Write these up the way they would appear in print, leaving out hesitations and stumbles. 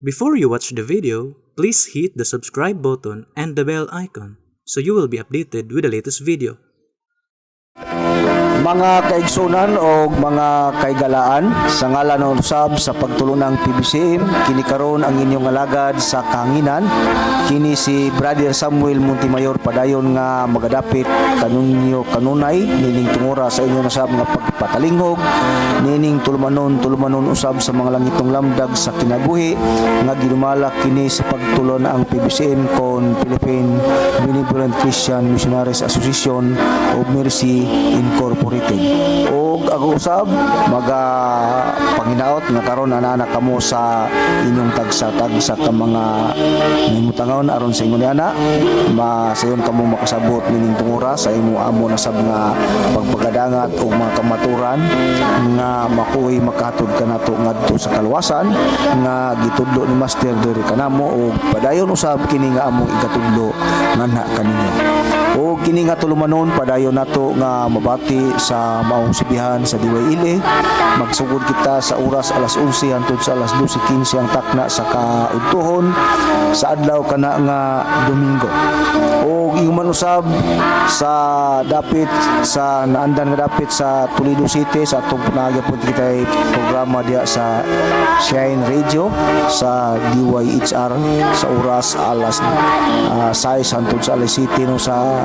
Before you watch the video, please hit the subscribe button and the bell icon so you will be updated with the latest video. Mga kaigsunan o mga kaigalaan, sa ngalan ng usab sa pagtulunang PBCM, kini karon ang inyong alagad sa kahanginan. Kini si Brother Samuel Montemayor, padayon nga magadapit kanunyo kanunay nining tungura sa inyo na sab nga pagpatalingog nining tulumanon, tulumanon usab sa mga langitong lamdag sa kinabuhi nga ginumala kini sa pagtulon ang PBCM kon Philippine Benevolent Christian Missionaries Association of Mercy Incorporated. Og ako usab maga panginaot nga karon ana kamo sa inyong tagsa-tagsa ka mga nahimutangon aron sa ingon ana masayon kamo makasabot nining tungura sa imo amo na sab nga pagpagadangat og mga kamaturan nga makuy makahatod kanato ngadto sa kaluwasan nga gitudlo ni Master diri kanamo og padayon usab kini nga among igatudlo nganha kaninyo. O kini nga tulumanon, padayon nato nga mabati sa maong sibihan sa DYLA. Magsugod kita sa oras alas 11 hangtod sa alas 12:15 ang takna sa kaudtuhon sa adlaw kana nga Domingo. O ingon usab sa dapit sa naandan nga dapit sa Toledo City, sa atong nagyapon kita programa diya sa Shine Radio sa DYHR sa oras alas 6 hangtod sa alas 7 no sa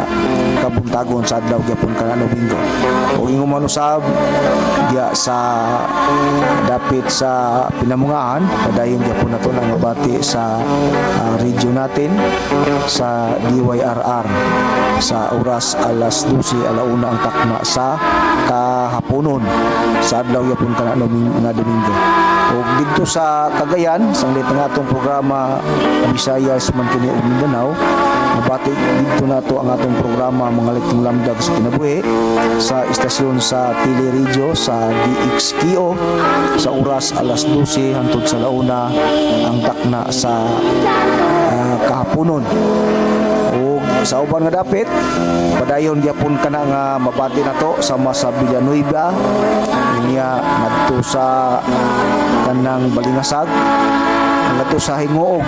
kabuntagon sa adlaw gyapon kana Domingo. O ingon man usab diya sa dapit sa Pinamungahan, padayon gyapon nato nang mabati sa radio natin sa DYRR sa oras alas 12, alauna ang takna sa kahaponon sa adlaw gyapon kana nga Domingo. Ug didto sa Cagayan, sanglit ang atong programa Visayas man kini ug Mindanao, mabati didto nato ang atong programa Mga Litong Lamdag sa Kinabuhi sa istasyon sa Tele Radio sa DXKO sa oras alas 12 hangtod sa launa ang takna sa kahaponon. Ug sa uban nga dapit, padayon gyapon kana nga mabati nato sama sa Villanueva niya ngadto sa kanang Balingasag, ngadto sa Gingoog,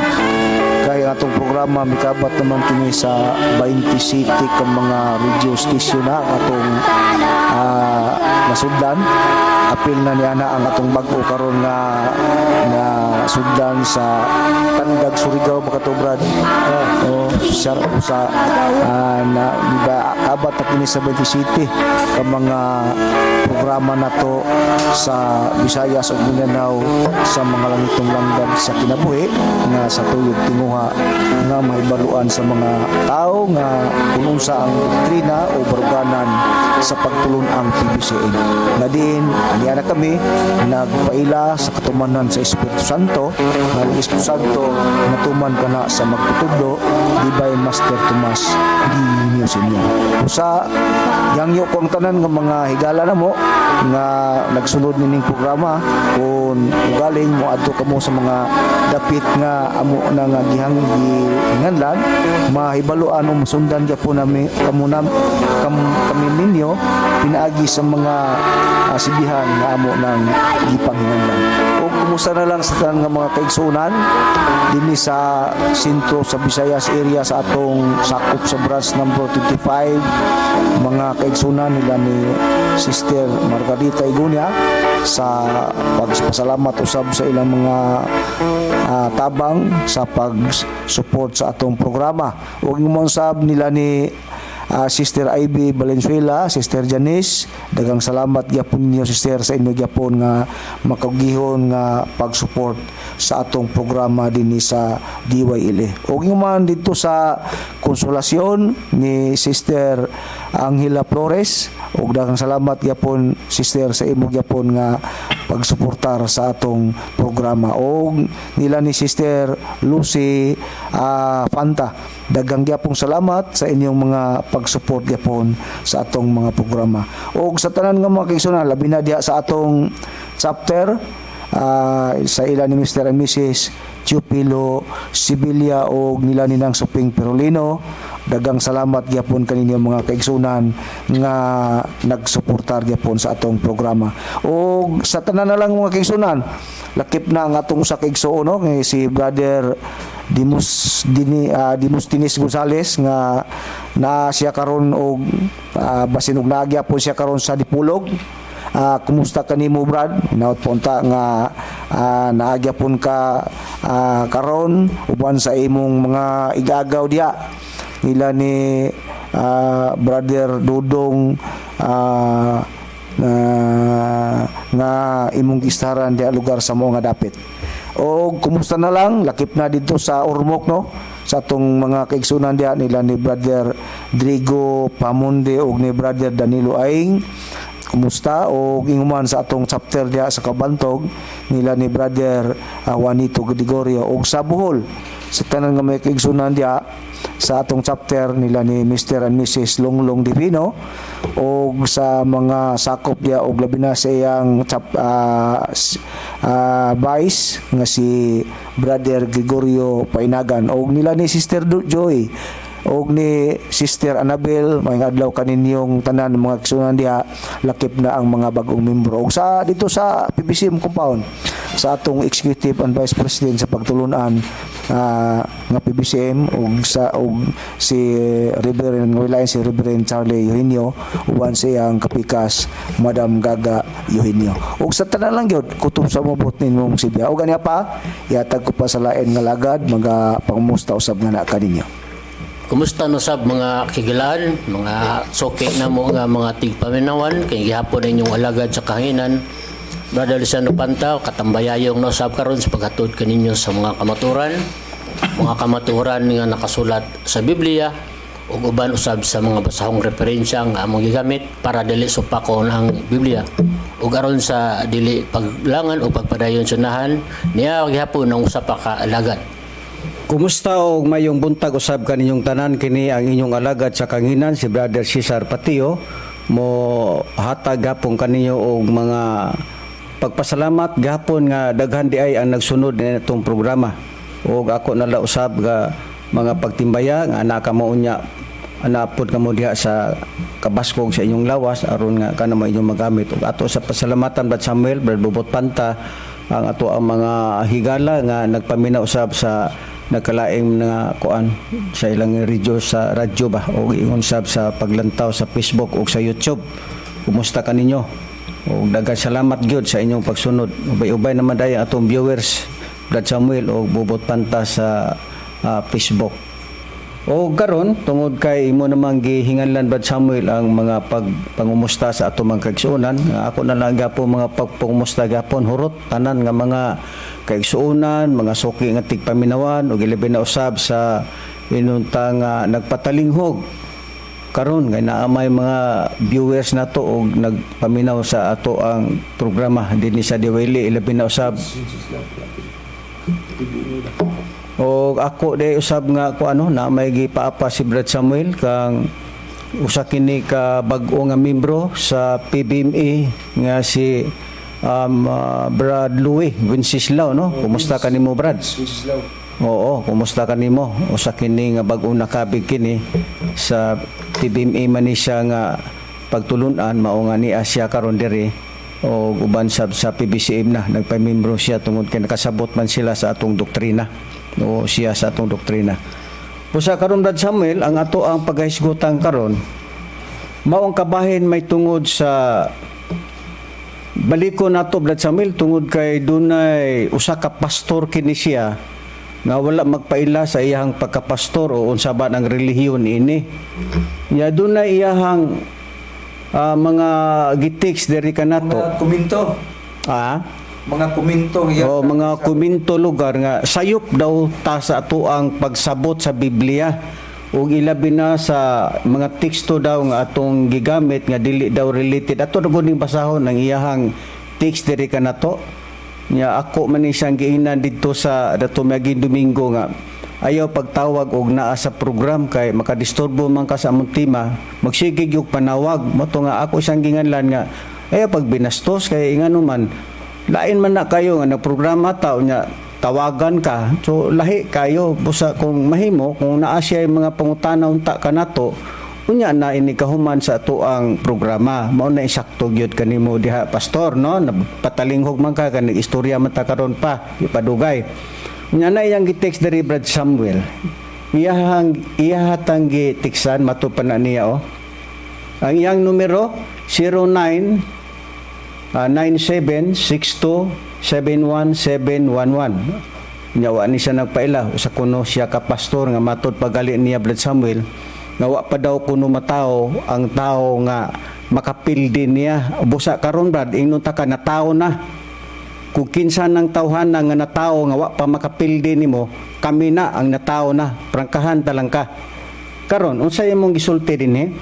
kay ang atong programa mikabat naman kini sa 20 city ka mga radio station na ang atong nasudlan. Apil na niya na ang atong bag-o karon nga na sudlan sa Tandag, Surigao ba kato, Brad? Oh, share ko sa na ba kabat na kini sa 20 city ka mga programa nato sa Visayas ug Mindanao sa Mga Langitong Langdab sa Kinabuhi nga sa tuyog tinguha nga mahibaluan sa mga tao nga kung unsa ang doktrina o baruganan sa pagtulon ang PBCM. Na diin aniya na kami nagpaila sa katumanan sa Espiritu Santo, nga ang Espiritu Santo natuman kana sa magtutudlo di by Master Tomas Guineo Senior. Usa yangyo ko ang tanan nga mga higala namo nga nagsunod nining programa. Kung ugaling mo adto kamo sa mga dapit nga amo na nga gihang gihinganlan, mahibaluan o masundan gyapon nami kamo nam kami ninyo pinaagi sa mga sibihan nga amo nang gipanghinganlan. O kumusta na lang sa tanan nga mga kaigsunan dinhi sa sentro sa Visayas area sa atong sakop sa branch number 25, mga kaigsunan nila ni Sister Margarita Igunia, sa pagpasalamat usab sa ilang mga tabang sa pag-support sa atong programa. Ug mo usab nila ni Sister Ivy Valenzuela, Sister Janice, daghang salamat gyapon ninyo, Sister, sa inyo gyapon nga makagihon nga pag-support sa atong programa dinhi sa DYLA. Ug man dito sa Konsolasyon ni Sister Angela Flores, ug daghang salamat gyapon, Sister, sa imo gyapon nga pagsuportar sa atong programa. Og nila ni Sister Lucy Fanta, daghang gyapong salamat sa inyong mga pag-support gyapon sa atong mga programa. Og sa tanan nga mga kaigsunan, labi na diha sa atong chapter sa ila ni Mr. and Mrs. Teofilo Sibilia og nila ninang Suping Perolino. Dagang salamat gyapon kaninyo, mga kaigsunan, nga nagsuportar gyapon sa atong programa. Og sa tanan na lang, mga kaigsunan, lakip na ang atong sa kaigsuon, no, nga si Brother Dimus Dinis Gonzales nga na siya karon og basin og nagya po siya karon sa Dipolog. Kumusta kanimo, Brad? Hinaot po unta nga naagya pon ka karon uban sa imong mga igagaw diya nila ni Brother Dudong na nga imong gistaran diya lugar sa mo nga dapit. O kumusta na lang, lakip na dito sa Ormoc, no, sa atong mga kaigsunan diha nila ni Brother Drigo Pamunde ug ni Brother Danilo Aing. Kumusta? O inguman sa atong chapter diha sa Kabantog nila ni Brother Juanito Gregorio, ug sa Bohol sa tanan nga may kaigsunan diha sa atong chapter nila ni Mr. and Mrs. Longlong Divino, og sa mga sakop diha, og labi na sa iyang vice nga si Brother Gregorio Painagan, og nila ni Sister Joy og ni Sister Annabel. Maayong adlaw kaninyong tanan, mga kaigsunan diha, lakip na ang mga bagong membro, og sa dito sa PBCM compound, sa atong executive and vice president sa pagtulunan nga PBCM, og sa og si Reverend Wilayan, si Reverend Charlie Eugenio, uban sa iyang kapikas, Madam Gaga Eugenio, og sa tanan lang gyud kutob sa mobot ninyong Sibya. Og ganiya pa, ihatag ko pa sa lain nga lagad mga pangumusta usab nga na kaninyo. Kumusta no sab, mga kigilaan, mga soke na mo nga mga tigpaminawan, kay gihapon inyong alagad sa kahanginan, Brother Lisano Panta, katambayayong no sab karon sa paghatod kaninyo sa mga kamatuoran nga nakasulat sa Biblia ug uban usab sa mga basahong referensya nga among gigamit para dili supakon ang Biblia. Ug aron sa dili paglangan o pagpadayon sa unahan, niya gihapon ang usa pa ka alagad. Kumusta og mayong buntag usab kaninyong tanan. Kini ang inyong alagad sa kanginan, si Brother Cesar Patio, mo hatag gapon kaninyo og mga pagpasalamat gapon nga daghan di ay ang nagsunod ni atong programa, og ako nala usab ga mga pagtimbaya nga ana kamo unya, ana pod kamo diha sa kabaskog sa inyong lawas aron nga kana mo inyong magamit. Ug ato sa pasalamatan, Brad Samuel, Brad Bobot Panta, ang ato ang mga higala nga nagpaminaw usab sa nagkalaing nga kuan sa ilang radyo, sa radyo ba, o ingon sab sa paglantaw sa Facebook o sa YouTube. Kumusta kaninyo? Og daghang salamat gyud sa inyong pagsunod. Ubay-ubay naman dayon atong viewers, Brad Samuel o Bobot Panta, sa Facebook. O karon, tungod kay imo namang gihinganlan, Brad Samuel, ang mga pagpangumusta sa ato mga kaigsuonan, ako na lang gapon mga pagpangumusta gapon hurot tanan nga mga kaigsuonan, mga suki nga tigpaminawan, ug ilabi na usab sa inuntang nagpatalinghog karon kay naa may mga viewers nato og nagpaminaw sa ato ang programa dinhi sa Diwali, ilabi na usab. O ako di usab nga ko ano na may gipaapa si Brad Samuel kang usa kini ka bag-o nga membro sa PBME nga si Brad Louis Wenceslao, no? Kumusta kanimo, Brad? Oo, kumusta kanimo? Usa kini nga bag-o nakabig kini sa PBME man ni siya nga pagtulunan, mao nga niya siya karon diri o uban sa PBCM na nagpamembro siya tungod kay nakasabot man sila sa atong doktrina o siya sa atong doktrina. Busa karon, Brad Samuel, ang ato ang paghahisgutan karon mao ang kabahin may tungod sa baliko nato, Brad Samuel, tungod kay dunay usa ka pastor kini siya nga wala magpaila sa iyang pagkapastor o unsa ba ang relihiyon ini. Nya dunay iyahang mga gitext diri kanato. Mga komento. Ah? Mga komento. O mga komento lugar nga sayop daw ta sa ato ang pagsabot sa Biblia ug ilabi na sa mga teksto daw nga atong gigamit nga dili daw related. Ato na gud ning basahon ang iyahang text diri kanato. Nya ako man ni siyang giingnan didto sa dato miaging Domingo nga ayaw pagtawag og naa sa program kay makadisturbo man ka sa among tema, magsige yung panawag mo to nga ako siyang ginganlan nga ayaw pagbinastos kay ingano man. Lain man na kayo nga nagprograma ta, nya tawagan ka. So lahi kayo busa kung mahimo kung naa siya mga pangutana unta kanato, unya na ini kahuman sa ato ang programa. Mao na isakto gyud kanimo diha, pastor, no? Patalinghog man ka kanang istorya man ta karon pa ipadugay. Unya na iyang gi-text diri, Brad Samuel. Iyahang iyahatang gi-textan mato pa na niya, oh. Ang iyang numero 09 9762 71711. Nya wa ni siya nagpaila usa kuno siya ka pastor nga matod pagali niya, Brad Samuel, nga wa pa daw kuno matawo ang tao nga makapildi niya. Busa karon, Brad, ingnon ta ka natawo na. Kung kinsa ng tawhana nga natawo nga wa pa makapildi nimo, kami na ang natawo na, prangkahan ta lang ka. Karon, unsa imong gisulti dinhi?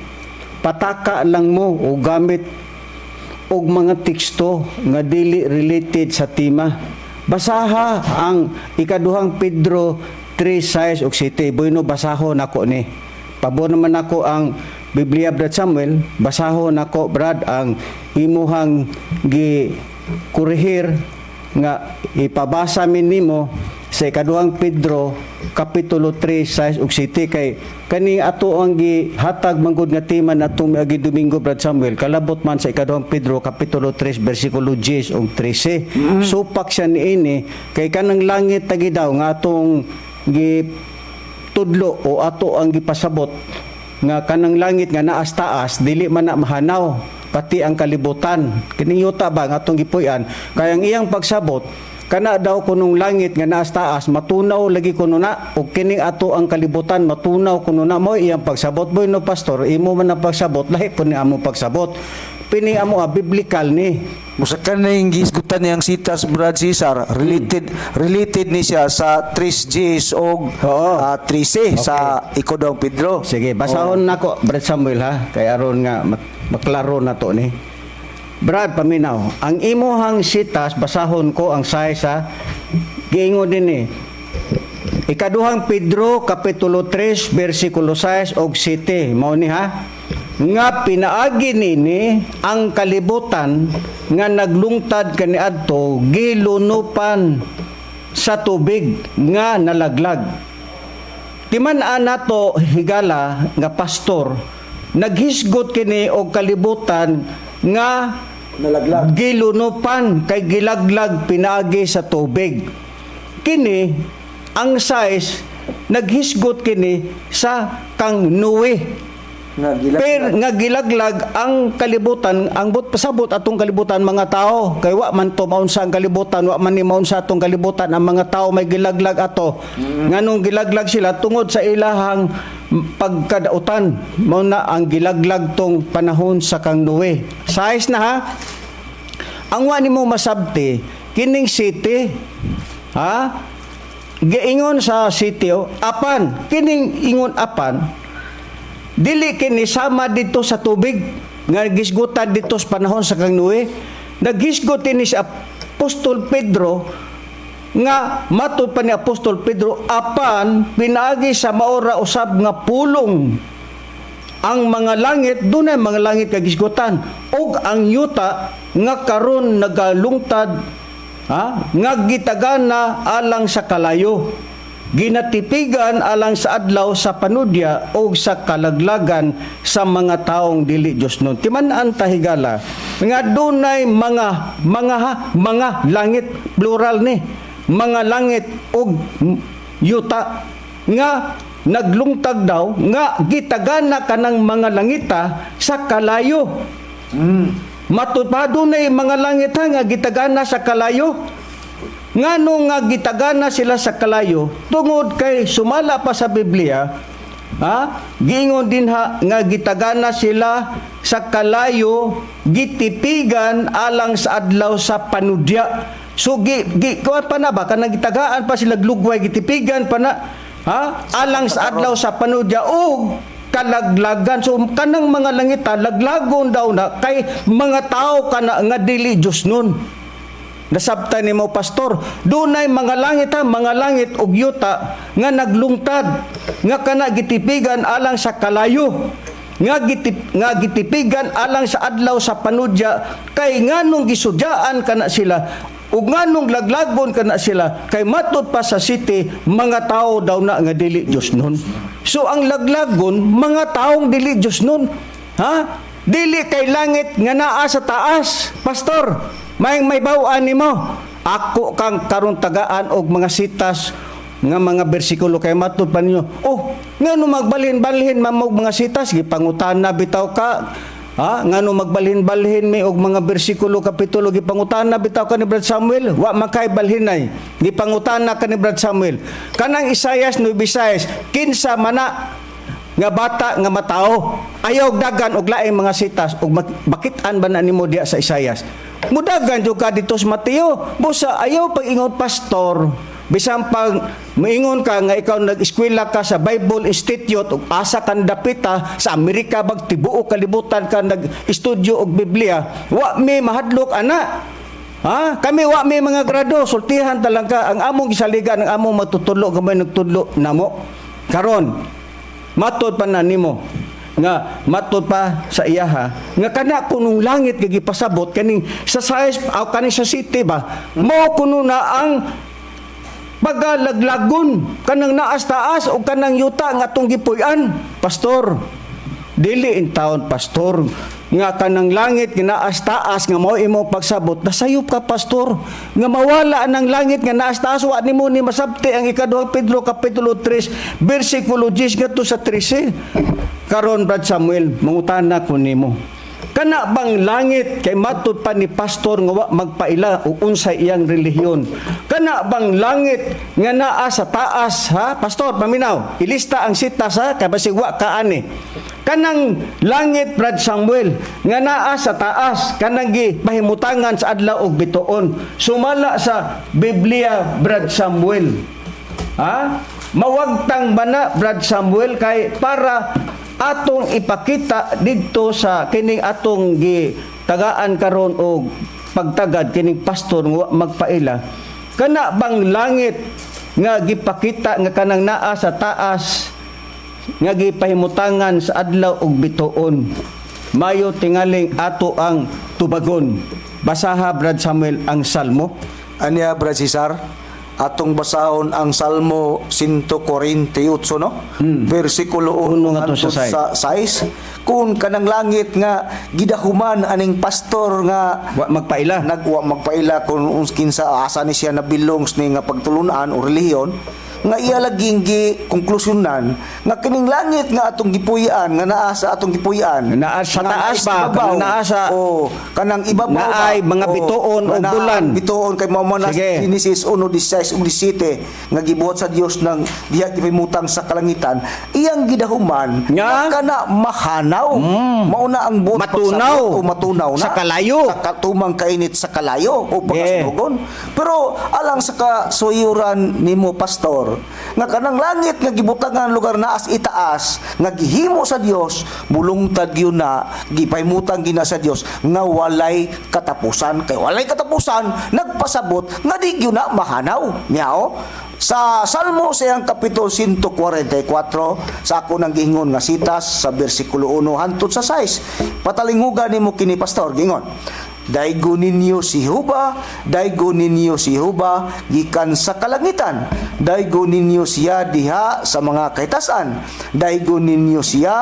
Pataka lang mo o gamit og mga teksto nga dili related sa tema. Basaha ang Ikaduhang Pedro 3:6 ug 7. Bueno, basahon nako ni. Pabor naman ako ang Biblia, Brad Samuel, basahon nako, Brad, ang imuhang gi kurihir nga ipabasa min nimo sa Ikaduhang Pedro kapitulo 3 6 ug 7, kay kani ato ang gihatag manggod nga tema natong miagi Domingo, Brad Samuel, kalabot man sa Ikaduhang Pedro kapitulo 3 bersikulo 10 ug 13. Supak siya niini kay kanang langit tagi daw nga atong gitudlo o ato ang gipasabot nga kanang langit nga naas taas dili man na mahanaw, pati ang kalibutan kining yuta ba nga atong gipuy-an. Kay ang iyang pagsabot, kana daw kunong langit nga naas taas matunaw lagi kuno na, ug kining ato ang kalibutan matunaw kuno na. Mo iyang pagsabot boy, no, pastor? Imo man ang pagsabot, lahi po ni amo pagsabot. Pini amo biblical ni. Busa kaning gihisgutan niyang sitas, Brad Cesar, related related ni siya sa 3 Gs og 3C sa Ikaduhang Pedro. Sige, basahon nako, Brad Samuel, ha, kay aron nga maklaro na to ni. Brad, paminaw. Ang imuhang sitas, basahon ko ang size ha. Giingon din ni. Ikaduhang Pedro kapitulo 3 bersikulo 6 og 7. Mao ni ha. Nga pinaagi nini ang kalibutan nga naglungtad kaniadto gilunupan sa tubig nga nalaglag. Timan-an nato, higala nga pastor, naghisgot kini og kalibutan nga nalaglag, gilunupan kay gilaglag pinaagi sa tubig. Kini ang size, naghisgot kini sa kang Noe. Nga gilaglag. Pero nga gilaglag ang kalibutan, ang but pasabot atong kalibutan mga tao. Kay wa man to maunsa ang kalibutan, wa man ni maunsa atong kalibutan, ang mga tao may gilaglag ato. Nganong gilaglag sila? Tungod sa ilahang pagkadautan. Mao na ang gilaglag tong panahon sa kang Noe. Size na ha. Ang wa nimo masabti kining city ha, giingon sa city, oh, apan kining ingon apan dili kini sama dito sa tubig nga gisgutan dito sa panahon sa kang Noe. Naghisgot ini si Apostol Pedro nga matud pa ni Apostol Pedro, apan pinaagi sa maora usab nga pulong ang mga langit, dunay mga langit kagisgutan, ug ang yuta nga karon nagalungtad ha, nga gitagana alang sa kalayo, ginatipigan alang sa adlaw sa panudya o sa kalaglagan sa mga taong dili Diyos nun. Timan-an tahigala nga dunay mga ha, mga langit, plural ni, mga langit ug yuta nga naglungtag daw nga gitagana kanang mga langita sa kalayo. Matud pa dunay mga langit ha, nga gitagana sa kalayo. Ngano nga gitagana sila sa kalayo? Tungod kay sumala pa sa Biblia, ha? Giingon din ha nga gitagana sila sa kalayo, gitipigan alang sa adlaw sa panudya. So gi, gi kuan pa na ba kanang gitagaan pa sila lugway, gitipigan pa na ha alang sa adlaw sa panudya ug kalaglagan. So kanang mga langita laglagon daw na kay mga tao kana nga dili Dios nun. Nasabtan nimo, pastor, dunay mga langit ha, mga langit ug yuta nga naglungtad nga kana gitipigan alang sa kalayo, nga gitipigan alang sa adlaw sa panudya, kay nganong gisudyaan kana sila. Ug nganong laglagon kana sila kay matud pa sa city, mga tao daw na nga dili Dios nun. So ang laglagon, mga taong dili Dios nun. Ha? Dili kay langit nga naa sa taas. Pastor, may baw-an nimo. Ako kang karon tagaan og mga sitas nga mga bersikulo kay matud pa ninyo. Oh, ngano magbalhin-balhin man mo og mga sitas, gipangutana bitaw ka. Ha, ngano magbalhin-balhin mi og mga bersikulo, kapitulo, gipangutana bitaw ka ni Brad Samuel, wa man kay balhinay. Gipangutana ka ni Brad Samuel. Kanang Isayas 9:6, kinsa mana nga bata nga matao? Ayaw dagan og laing mga sitas og makit-an ba na nimo diya sa Isayas? Mudagan jud ka dito sa Mateo. Busa ayaw pag-ingon, pastor. Bisan pag moingon ka nga ikaw nag-eskwela ka sa Bible Institute ug asa kan dapita sa Amerika, bag tibuok kalibutan ka nag-estudyo og Biblia, wa mi mahadlok ana. Ha? Kami wa mi mga grado, sultihan talang ka ang among gisaligan, ang among matutudlo gamay nagtudlo namo. Karon, matod pa na nimo nga matod pa sa iyaha nga kana kunong langit nga gipasabot kaning sa size aw kaning sa city ba, mao kuno na ang pagalaglagon kanang naas taas o kanang yuta nga atong gipuy-an. Pastor, dili in taon, pastor, nga kanang langit nga naas taas nga mao imo pagsabot, nasayop ka, pastor, nga mawala ng langit nga naas taas. Wa nimo ni masabti ang ikaduhang Pedro kapitulo 3 bersikulo 10 ngadto sa 13. Karon, Brad Samuel, mangutana ko nimo, kana bang langit, kay matud pa ni pastor nga wa magpaila o unsay iyang relihiyon, kana bang langit nga naa sa taas, ha, pastor, paminaw, ilista ang sitas, ha, kay basig wa ka ani. Kanang langit, Brad Samuel, nga naa sa taas, kanang gipahimutangan sa adlaw og bituon, sumala sa Biblia, Brad Samuel, ha, mawagtang ba na, Brad Samuel, kay para atong ipakita didto sa kining atong gitagaan karon og pagtagad kining pastor nga wa magpaila, kana bang langit nga gipakita nga kanang naa sa taas nga gipahimutangan sa adlaw ug bituon, mayo tingaling ato ang tubagon? Basaha, Brad Samuel, ang Salmo. Anya, Brad Cesar, atong basahon ang Salmo 148, no? Versikulo 1 Uno ngadto sa sa 6. Kung kanang langit nga gidahuman aning pastor nga Wa magpaila. Nagwa magpaila kung kinsa asa ni siya na belongs ni nga pagtulunan o relihiyon, nga iya laging gi konklusyonan nga kining langit nga atong gipuy-an, nga naa sa atong gipuy-an, Naa sa nga taas naa ba? ibabaw. Kanang naa sa oh, kanang ibabaw ba? Naay mga Oh, bituon nga o naa bulan. Bituon kay mao man na Sige. Genesis 1:16 ug 17 nga gibuhat sa Dios ng diha gipahimutang sa kalangitan, iyang gidahuman Nga? nga kana mahanaw, mao na ang buot Matunaw. pagsabot o matunaw na Sa kalayo. sa katumang kainit sa kalayo o pagkasunogon. Pero alang sa kasuyuran nimo, pastor, nga kanang langit nga gibutangan lugar naas itaas nga gihimo sa Dios, mulungtad gyud na gipahimutang gina sa Dios nga walay katapusan. Kay walay katapusan, nagpasabot nga di gyud na mahanaw niya. Sa Salmo sa iyang kapitulo 144, sa ako nang giingon nga sitas sa bersikulo 1 hantod sa 6. Patalingugan nimo kini, pastor, gingon: "Daygo ninyo si Jehova, daygo ninyo si Jehova gikan sa kalangitan. Daygo ninyo siya diha sa mga kahitasan. Daygo ninyo siya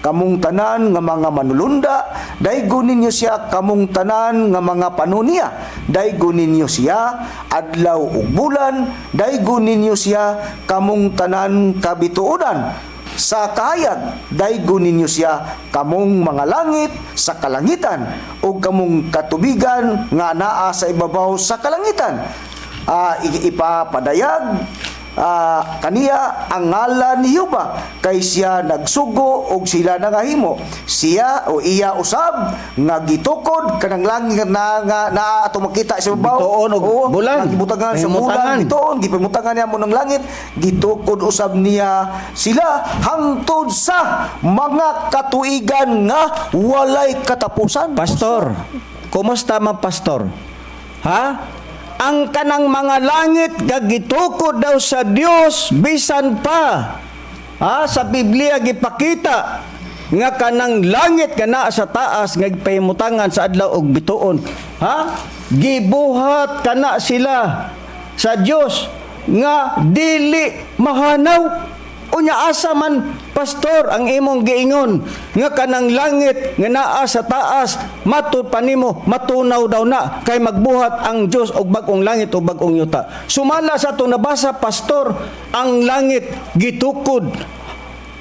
kamong tanan nga mga manulunda, daygo ninyo siya kamong tanan nga mga panunia. Daygo ninyo siya adlaw ug bulan, daygo ninyo siya kamong tanan kabituonan sa kahayag, daygo ninyo siya kamong mga langit sa kalangitan ug kamong katubigan nga naa sa ibabaw sa kalangitan. Ipapadayag kaniya ang ngalan ni Jehova kay siya nagsugo og sila nangahimo. Siya o iya usab nga gitukod kanang langit na nga naa ato makita sa ibabaw." Bituon og Oo, bulan. nga gibutangan sa bulan, Pahimutangan. Bituon, gipahimutangan niya mo ng langit, gitukod usab niya sila hangtod sa mga katuigan nga walay katapusan. Pastor, kumusta man, pastor? Ha? Ang kanang mga langit gagitukod daw sa Dios, bisan pa, ha, sa Biblia gipakita Nga kanang langit nga naa sa taas nga gipahimutangan sa adlaw og bituon, ha, gibuhat kana sila sa Dios nga dili mahanaw. Unya asa man, pastor, ang imong giingon nga kanang langit nga naa sa taas, matud pa nimo matunaw daw na kay magbuhat ang Dios og bag-ong langit o bag-ong yuta? Sumala sa atong nabasa, pastor, ang langit gitukod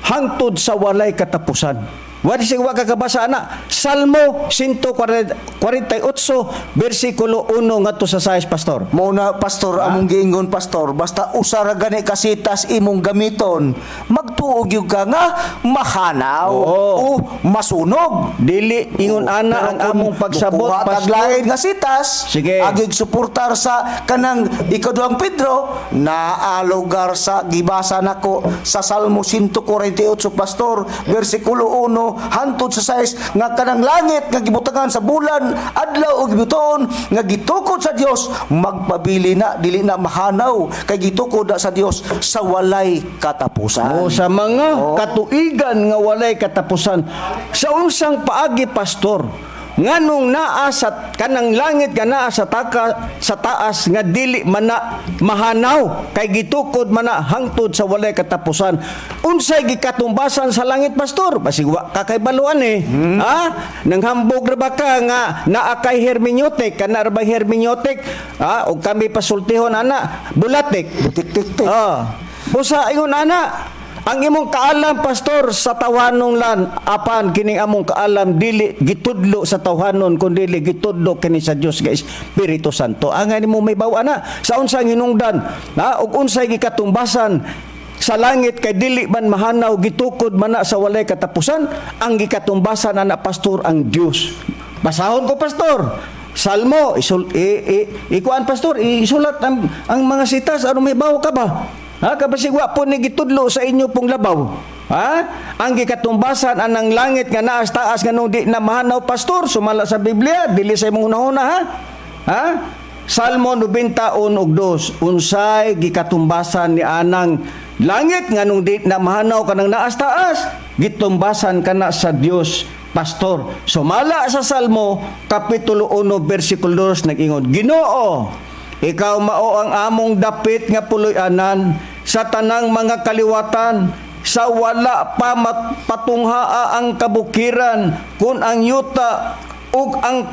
hangtod sa walay katapusan. Wala siya, wa kakabasa ana. Salmo 148 versikulo 1 ngadto sa 6, pastor. Mao na, pastor, among giingon, pastor, basta usa ra gani ka sitas imong gamiton, magtuo gyud ka nga mahanaw o masunog. Dili ingon ana Pero ang kung among pagsabot, mukuha tag pastor. Lain nga sitas, Sige. Agig suportar sa kanang ikaduhang Pedro, naa lugar sa gibasa nako sa Salmo 148, pastor, versikulo 1 hantod sa 6, nga kanang langit nga gibutangan sa bulan, adlaw ug bituon nga gitukod sa Dios, magpabili na, dili na mahanaw kay gitukod na sa Dios sa walay katapusan. O sa mga katuigan nga walay katapusan. Sa unsang paagi, pastor, nganong naa sa kanang langit nga naa sa taka sa taas nga dili man na mahanaw kay gitukod man na hangtod sa walay katapusan? Unsay gikatumbasan sa langit, pastor? Basig wa ka kaybaluan eh. Ha, nanghambog ra ba ka nga naa kay hermeneutic? Kana ra ba hermeneutic, ha? Og kami pasultihon ana, bulatik. Butik-tik-tik. Ah. Busa ingon ana, ang imong kaalam, pastor, sa tawhanon lan, apan kining among kaalam dili gitudlo sa tawhanon kun dili gitudlo kini sa Dios nga Espiritu Santo. Angay nimo may baw ana sa unsang hinungdan, ha, ug unsay gikatumbasan sa langit kay dili man mahanaw, gitukod man na sa walay katapusan? Ang gikatumbasan ana, pastor, ang Dios. Basahon ko, pastor. Salmo, isul, ikuan, pastor, isulat ang mga sitas, ano may bawo ka ba? Ha, kabasig wa po ni gitudlo sa inyo pong labaw. Ha? Ang gikatumbasan anang langit nga naa sa taas nga nung di na mahanaw, pastor, sumala sa Biblia, dili sa imong hunahuna, ha? Ha? Salmo 91 ug 2, unsay gikatumbasan ni anang langit nga nung di na mahanaw kanang naas taas? Gitumbasan kana sa Dios, pastor. Sumala sa Salmo kapitulo 1 versikulo 2, nag-ingon, "Ginoo, ikaw mao ang among dapit nga puloy-anan sa tanang mga kaliwatan sa wala pa patunghaa ang kabukiran kun ang yuta ug ang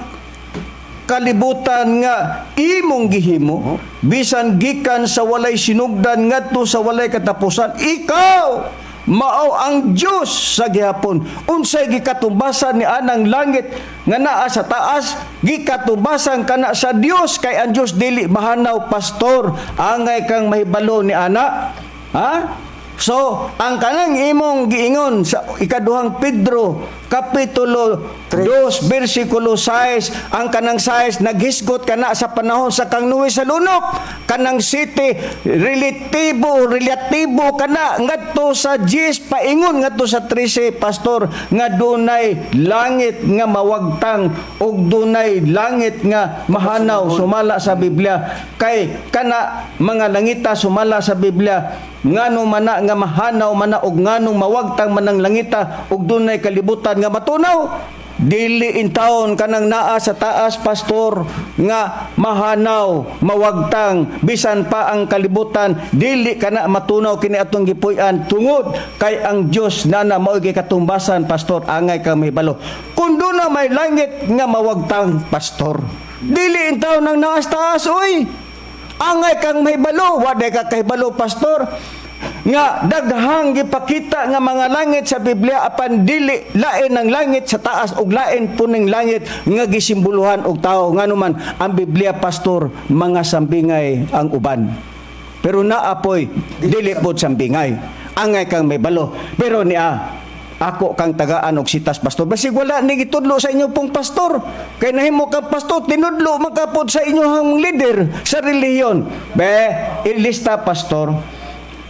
kalibutan nga imong gihimo, bisan gikan sa walay sinugdan ngadto sa walay katapusan, ikaw mao ang Dios sa gihapon." Unsay gikatumbasan ni anang langit nga naa sa taas? Gikatumbasan kana sa Dios kay ang Dios dili mahanaw, pastor. Angay kang mahibalo ni ana, ha? So, ang kanang imong giingon sa ikaduhang Pedro kapitulo 2 versikulo 6, ang kanang 6 naghisgot kana sa panahon sa kang Noe sa lunok. Kanang 7, relatibo relatibo kana ngadto sa 10 paingon ngadto sa 13, pastor, nga dunay langit nga mawagtang ug dunay langit nga mahanaw sumala sa Biblia, kay kana mga langita sumala sa Biblia, ngano mana nga mahanaw mana og nganong mawagtang man ang langita ug dunay kalibutan nga matunaw? Dili intawon kanang naa sa taas, pastor, nga mahanaw, mawagtang, bisan pa ang kalibutan dili kana matunaw kini atong gipuy-an tungod kay ang Dios nana mao katumbasan, pastor. Angay kang mahibalo kun duna may langit nga mawagtang, pastor. Dili intawon ang naa sa taas, oy. Angay kang mahibalo, waday ka kahibalo, pastor, nga daghang gipakita nga mga langit sa Biblia apan dili lain ang langit sa taas ug lain puning langit nga gisimboluhan og tao. Ngano man ang Biblia, pastor, mga sambingay ang uban. Pero naapoy dili pod sambingay. Angay kang mahibalo. Pero niya ako kang tagaan og sitas, pastor. Basig wala ni gitudlo sa inyo pong pastor. Kay nahimo ka pastor, tinudlo man ka pod sa inyong leader sa relihiyon. Be, ilista, pastor.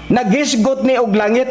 Naghisgot ni og langit.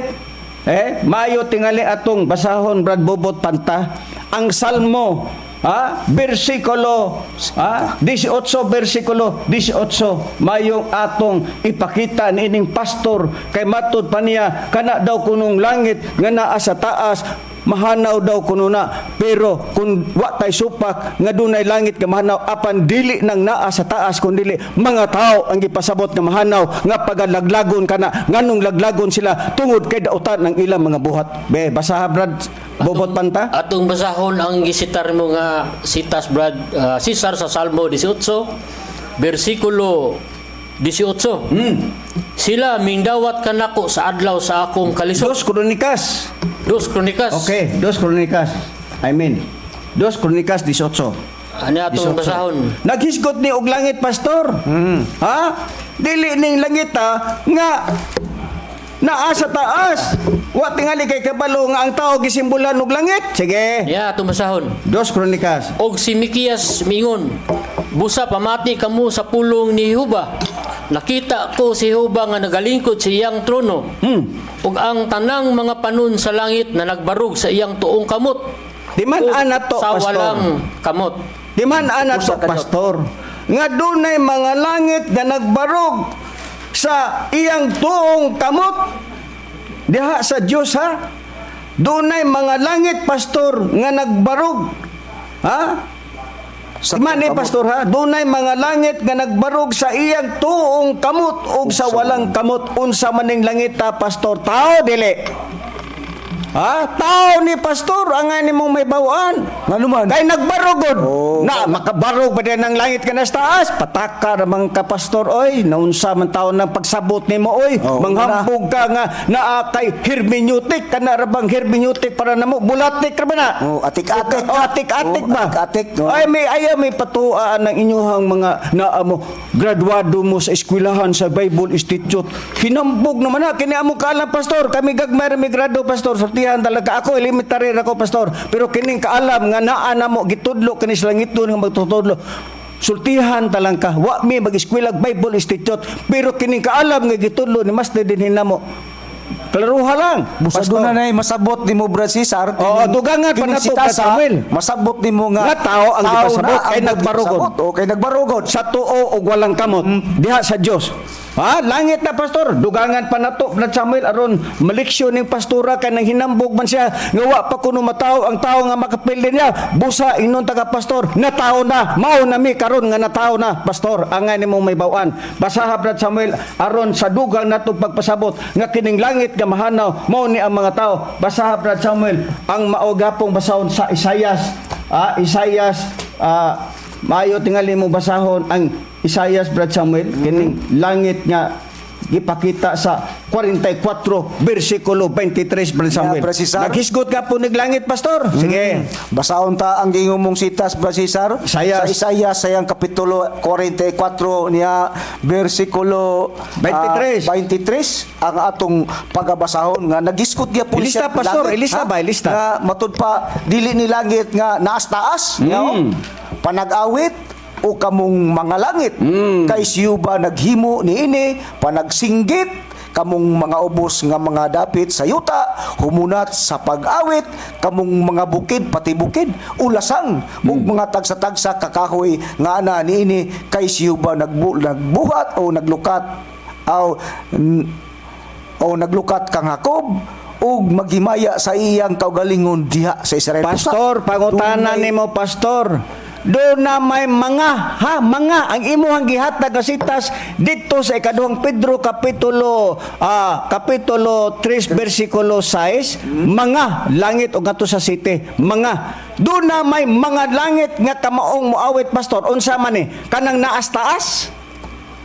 Eh, maayo tingali atong basahon, Brad Bobot Panta, ang Salmo, ha, versikulo, ha, 18 versikulo 18. Mayong atong ipakita niining pastor kay matud pa niya kana daw kunong langit nga naa sa taas. Mahanaw daw kuno na, pero kung wa tay supak nga dunay langit nga mahanaw, apan dili nang naa sa taas kun dili mga tao ang gipasabot nga mahanaw nga pagalaglagon kana. Nganong laglagon sila? Tungod kay dautan ng ilang mga buhat. Be, basaha, Brad Bobot Panta. Atong basahon ang gisitar mo nga sitas, Brad Cesar, sa Salmo 18 bersikulo 18. Sila mingdawat kanako sa adlaw sa akong kalisod. Dos Kronikas. Dos Kronikas. Okay, Dos Kronikas. I mean, Dos Kronikas 18. Ano atong 18. basahon? Naghisgot ni og langit, pastor. Ha? Dili ning langit ha, nga naa sa taas. Wa tingali kay kabalo nga ang tao gisimbolan og langit. Sige. Ya, atong basahon. Dos Kronikas. Og si Mikias mingon, "Busa pamati kamo sa pulong ni Jehova. Nakita ko si Jehova nga nagalingkod sa iyang trono. Ug ang tanang mga panon sa langit na nagbarug sa iyang tuong kamot." Di man Ug ana to, sa pastor. walang kamot. Di man ana to, pastor. Nga dunay mga langit nga nagbarog sa iyang tuong kamot diha sa Dios ha. Dunay mga langit, pastor, nga nagbarog. Ha? Sa Man ni tuong kamot. pastor ha, dunay mga langit nga nagbarog sa iyang tuong kamot ug sa walang kamot. Unsa man ning langit ta, pastor? Tao dili? Ha? Tao ni, pastor, ang nimong may bawaan. Ngano man? Kay nagbarogod. Oh. Na makabarog ba din ang langit ka na sa taas? Pataka ramang ka, pastor oy. Naunsa man taon ng pagsabot nimo oy. Oh, Manghambog ka nga naa kay hermeneutic kana ra bang hermeneutic para namo bulatik ra ba na? Oh, atik-atik. Oh, atik-atik Oh, ba? atik-atik, oh. Ay may ayaw may patuaan ng inyuhang mga naa mo graduado mo sa eskwelahan sa Bible Institute. Hinambog naman na kini amo kaalam, pastor. Kami gagmay ra mi grado, pastor. Sortihan talaga ako, elementary ra ko, pastor. Pero kining kaalam nga naa namo gitudlo kini sa langit nga magtutudlo. Sultihan talang ka. Wa mi mag-eskwela Bible Institute, pero kining kaalam nga gitudlo ni Master dinhi namo. Klaruha lang. Busa Pastor. doon na masabot nimo, Brad Cesar. Oo, dugangan pa kining nato, si Brad Tasa, Samuel. masabot nimo nga Nga tao ang gipasabot, na kay ang nagbarugod. gipasabot. O kay nagbarugod. Sa tuo og walang kamot diha sa Dios. Ha, langit na, pastor, dugangan pa nato, Brad Samuel, aron maleksyon ning pastora kay nang hinambog man siya nga wa pa kuno matawo ang tao nga makapildi niya. Busa inon taga pastor, natao na, mao na mi karon nga natao na, pastor, angay nimo may bawan. Basaha, Brad Samuel, aron sa dugang nato pagpasabot nga kining langit nga mahanaw mao ni ang mga tao. Basaha, Brad Samuel, ang mao gapong basahon sa Isayas. Ah, Isayas, maayo tingali mo basahon ang Isayas, Brad Samuel, kining langit nga gipakita sa 44 bersikulo 23, Brad Samuel. Brad Cesar. Naghisgot ka po nig langit, pastor. Sige. Basaon ta ang giingon mong sitas, Brad Cesar. Isayas. Sa Isayas sayang kapitulo 44 niya bersikulo 23. 23 ang atong pagabasahon nga nagiskot gyapon Ilista, siya pastor, langit, ilista ha? ba, ilista? Nga matud pa dili ni langit nga naas taas niya, oh. Panag-awit o kamong mga langit kay siyo ba naghimo niini? Panagsinggit kamong mga ubos nga mga dapit sa yuta, humunat sa pag-awit kamong mga bukid pati bukid, ulasang ug mga tagsa-tagsa kakahoy nga ana niini, kay siyo ba nagbuhat o naglukat aw o naglukat kang Jacob ug maghimaya sa iyang kaugalingon diha sa Israel. Pastor, pangutana nimo, pastor. Do na may mga ha mga ang imuhang gihatag nga sitas didto sa ikaduhang Pedro kapitulo 3 bersikulo 6, mga langit og ngadto sa city mga do na may mga langit nga kamaong moawit, pastor. Unsa man ni kanang naas taas?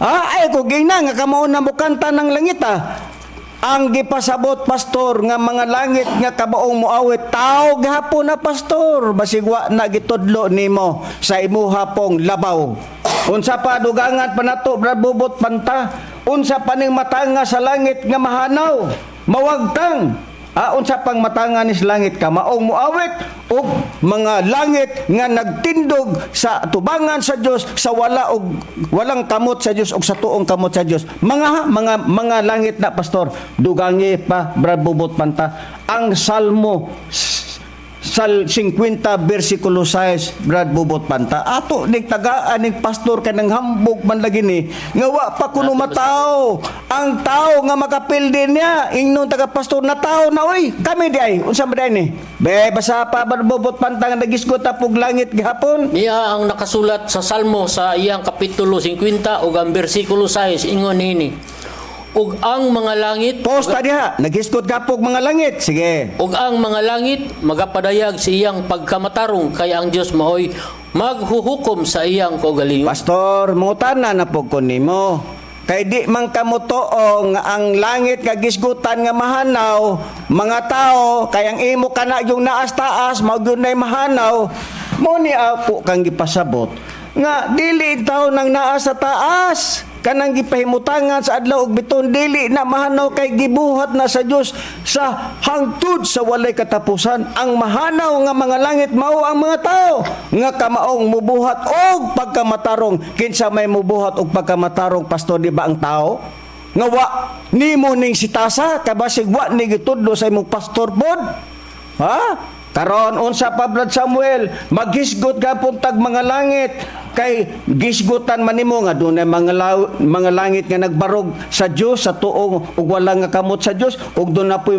Ah, ay ko gina nga kamao na mukanta ng langit ah. Ang gipasabot, pastor, nga mga langit nga kabaong moawit tao gihapon na, pastor, basig wa na gitudlo nimo sa imuha pong labaw. Unsa pa, dugangan pa nato, Brad Bubot Panta, unsa pa ning matanga sa langit nga mahanaw, mawagtang? Ah, unsa pang matanga ni sa langit kamaong moawit og mga langit nga nagtindog sa tubangan sa Dios sa wala og walang kamot sa Dios og sa tuong kamot sa Dios. Mga langit na, pastor. Dugangi pa, Brad Bubot Panta, ang Salmo sa 50 versikulo 6, Brad Bubot Panta. Ato ning tagaan ning pastor kanang hambog man lagi ni nga wa pa kuno matao ang tao nga makapildi niya. Ingnon taga pastor na tao na, oy, kami di ay unsa ba di ni be? Basa pa, Brad Bubot Panta, nga nagisgot pug langit gihapon. Niya ang nakasulat sa Salmo sa iyang kapitulo 50 ug ang bersikulo 6, ingon niini: "Ug ang mga langit" Posta diha, nagisgot gapog mga langit, sige. "Ug ang mga langit magapadayag sa iyang pagkamatarong, kay ang Dios maoy maghuhukom sa iyang kaugalingon." Pastor, mangutana na po ko nimo. Kay di man kamo tuo nga ang langit nga gisgutan nga mahanaw, mga tao, kay ang imo kana yung naas taas, mao gyud nay mahanaw. Mo ni ako kang gipasabot nga dili tawo nang naa sa taas kanang gipahimutangan sa adlaw ug biton, dili na mahanaw kay gibuhat na sa Dios sa hangtod sa walay katapusan. Ang mahanaw nga mga langit mao ang mga tao nga kamaong mubuhat og pagkamatarong. Kinsa may mubuhat og pagkamatarong, pastor? Di ba ang tao nga wa nimo ning sitasa, kabasig wa ni gitudlo sa imong pastor pod? Ha? Karon unsa pa, Brad Samuel? Maghisgot gapon tag mga langit kay gisgutan man nimo nga dunay mga langit nga nagbarog sa Dios sa tuong ug wala nga kamot sa Dios, ug doon na po'y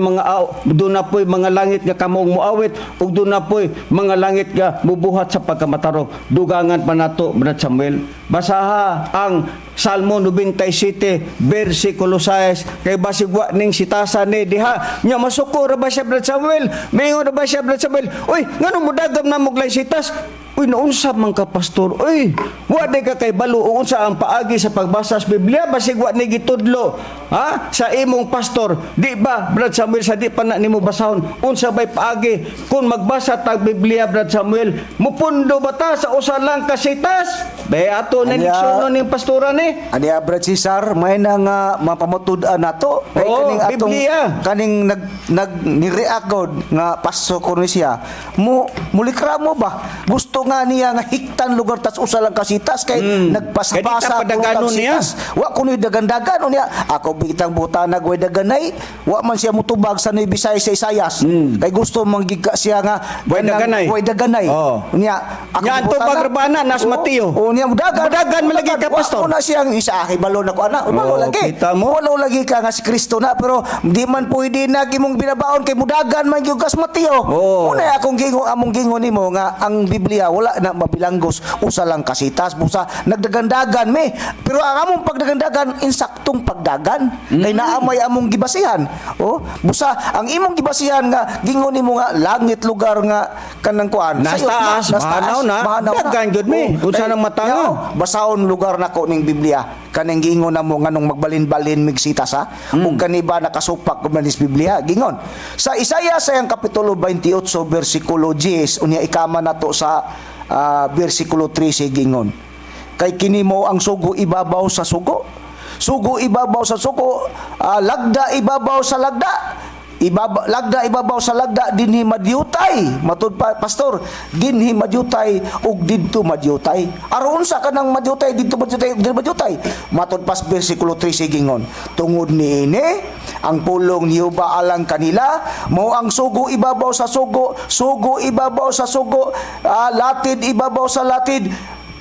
doon na po'y mga langit nga kamong moawit, ug doon na po'y mga langit nga mubuhat sa pagkamatarong. Dugangan pa nato, Brad Samuel. Basaha ang Salmo 97 versikulo 6 kay basig wa ning sitasa ni diha nya. Masuko ra ba siya, Brad Samuel? Mingon ra ba siya, Brad Samuel, "Uy, ngano modagam na mo sitas? Uy, naunsa man ka, pastor? Uy, wa di ka kay balo unsa ang paagi sa pagbasa sa Biblia. Basig wa ni gitudlo, ha, sa imong pastor." Di ba, Brad Samuel, sa di pa na nimo basahon unsa bay paagi kung magbasa tag Biblia, Brad Samuel? Mupundo ba ta sa usa lang ka sitas? Be ato na leksyonon ning pastora ni. Ani Brad Cesar, may na nga mapamatud-an nato kay Oo, kaning atong Biblia. Kaning nag nag ni-react god nga pastor ko ni siya. Mo mulikramo ba? Gusto nga niya nga hiktan lugar tas usa lang kasitas kay nagpasapasa Kay di ta padaganon kuno tag niya. sitas. Wa kunoy dagandagan unya ako bitang butanag way daganay, wa man siya mutubag sa Nueva Visayas sa Isayas. Kay gusto man gid ka siya nga Way daganay. Way daganay. Oo. Unya ako Nya, ang tubag rebana, nas Oo. Mateo. Oo, niya mudagan. Mudagan man lagi ka, Wa pastor. ko na siyang isa akay balo na ko ana. Balo Oo, lagi. kita mo. Walo lagi ka nga si Kristo na, pero di man pwede na imong binabaon kay mudagan man gyud kas Mateo. Oo. Una akong gingo among gingo nimo nga ang Biblia wala na mabilanggos, usa lang kasitas busa nagdagandagan me. Pero ang among pagdagandagan insaktong pagdagan kay naa may among gibasihan. Oh, busa ang imong gibasihan nga gingo nimo nga langit lugar nga kanang kuan. Nas Sayop na, taas, nas mahanaw na, mahanaw. Dagan gyud mi. Oo. Unsa Kay- nang matanga? Yaw, basahon lugar nako ning Biblia kaning gingon na mo nganong magbalin-balin mig sitas ha, ug kani ba nakasupak ko man is Biblia. Gingon sa Isaiah sa iyang kapitulo 28 bersikulo 10, unya ikama nato sa bersikulo 13. Gingon kay kini mo ang sugo ibabaw sa sugo, sugo ibabaw sa sugo, lagda ibabaw sa lagda, lagda ibabaw sa lagda, dinhi madyutay. Matud pa, pastor, dinhi madyutay ug didto madyutay. Aron unsa kanang madyutay, didto madyutay ug dinhi madyutay? Matud pas bersikulo 13, gingon tungod niini ang pulong ni Jehova alang kanila mo ang sugo ibabaw sa sugo, sugo ibabaw sa sugo, latid ibabaw sa latid,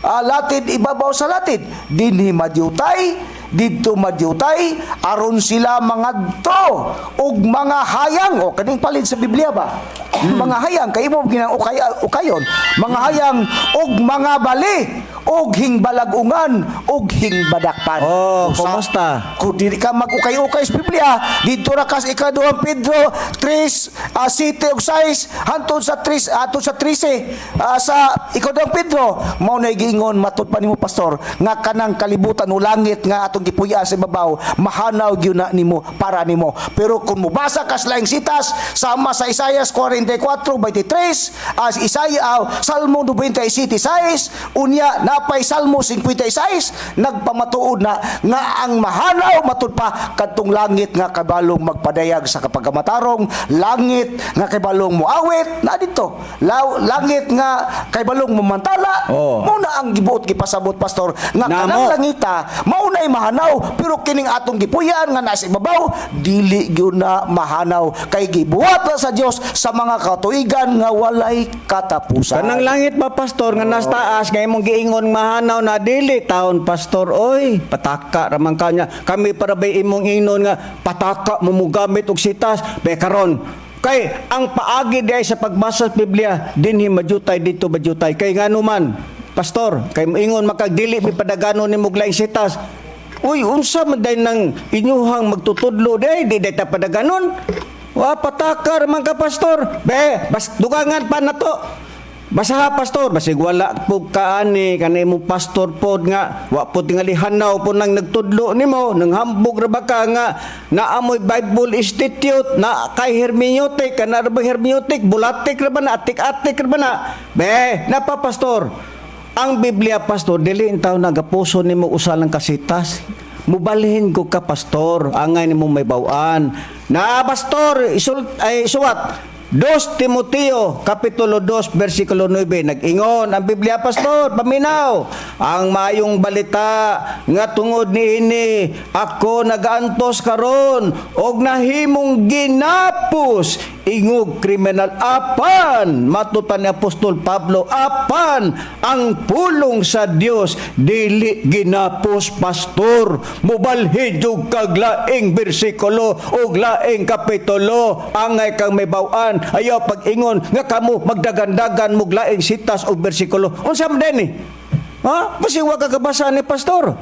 latid ibabaw sa latid, dinhi madyutay, didto madyutay, aron sila mangadto og mga hayang. O kaning palid sa Biblia ba, mga hayang kay imo ginang ukay ukayon, mga hayang og mga bali og hingbalagungan og hingbadakpan. Oh, Usa- kumusta? Kung dili ka mag-ukay-ukay sa Biblia, dito ra kas ikaduhang Pedro 3 7 ug 6 hantod sa 3 ato sa 13 sa ikaduhang Pedro, mao na giingon matud pa nimo, pastor, nga kanang kalibutan o langit nga atong gipuy-an sa ibabaw mahanaw gyud na nimo para nimo. Pero kung mobasa ka sa laing sitas sama sa Isaiah 44:23, as Isaiah, Salmo 97:6, unya napay Salmo 56, nagpamatuod na nga ang mahanaw matud pa kadtong langit nga kabalong magpadayag sa kapagamatarong, langit nga kabalong moawit na dito, langit nga kabalong mamantala. Oh. Mao na ang gibuot gipasabot, pastor, nga Namo. kanang langita mao nay mahanaw, pero kining atong gipuy-an nga nasa ibabaw dili gyud na mahanaw kay gibuhat na sa Dios sa mga katuigan nga walay katapusan. Kanang langit ba, pastor, nga nas taas nga imong giingon mahanaw na, dili taon, pastor, oy. Pataka raman kanya. Kami para bay imong ingnon nga pataka mo mogamit og sitas be karon, kay ang paagi di ay sa pagbasa sa Biblia, dinhi majutay, dito majutay. Kay ngano man, pastor, kay moingon makagdili mi padagano nimo og laing sitas. Uy, unsa man day nang inyuhang magtutudlo day, di day ta padaganon. Wa, pataka raman ka, pastor. Be, bas dugangan pa na to. Basaha, pastor, basig wala po kaani kanay mo, pastor, pod nga wa po tingali hanaw po nang nagtudlo nimo, nang hambog ra ba ka nga naamoy Bible Institute na kay hermeneutic kana ra ba, hermeneutic bulatik ra ba na, atik-atik ra ba na? Be, napa, pastor. Ang Biblia, pastor, dili intaw nagapuso nimo usa lang kasitas. Mubalhin ko ka, pastor, angay nimo may bawan. Na, pastor, isul ay suwat 2 Timoteo kapitulo 2 versikulo 9, nag-ingon ang Biblia, pastor, paminaw ang maayong balita nga tungod niini ako nagaantos karon og nahimong ginapos ingog kriminal, apan matutan ni Apostol Pablo, apan ang pulong sa Dios dili ginapos. Pastor, mubalhin jud kag laing bersikulo ug laing kapitulo, angay kang may baw-an. Ayaw pag-ingon nga kamo magdagandagan mo laing sitas og bersikulo. Unsa man din ni, ha? Basi wa ka kabasa ni, pastor.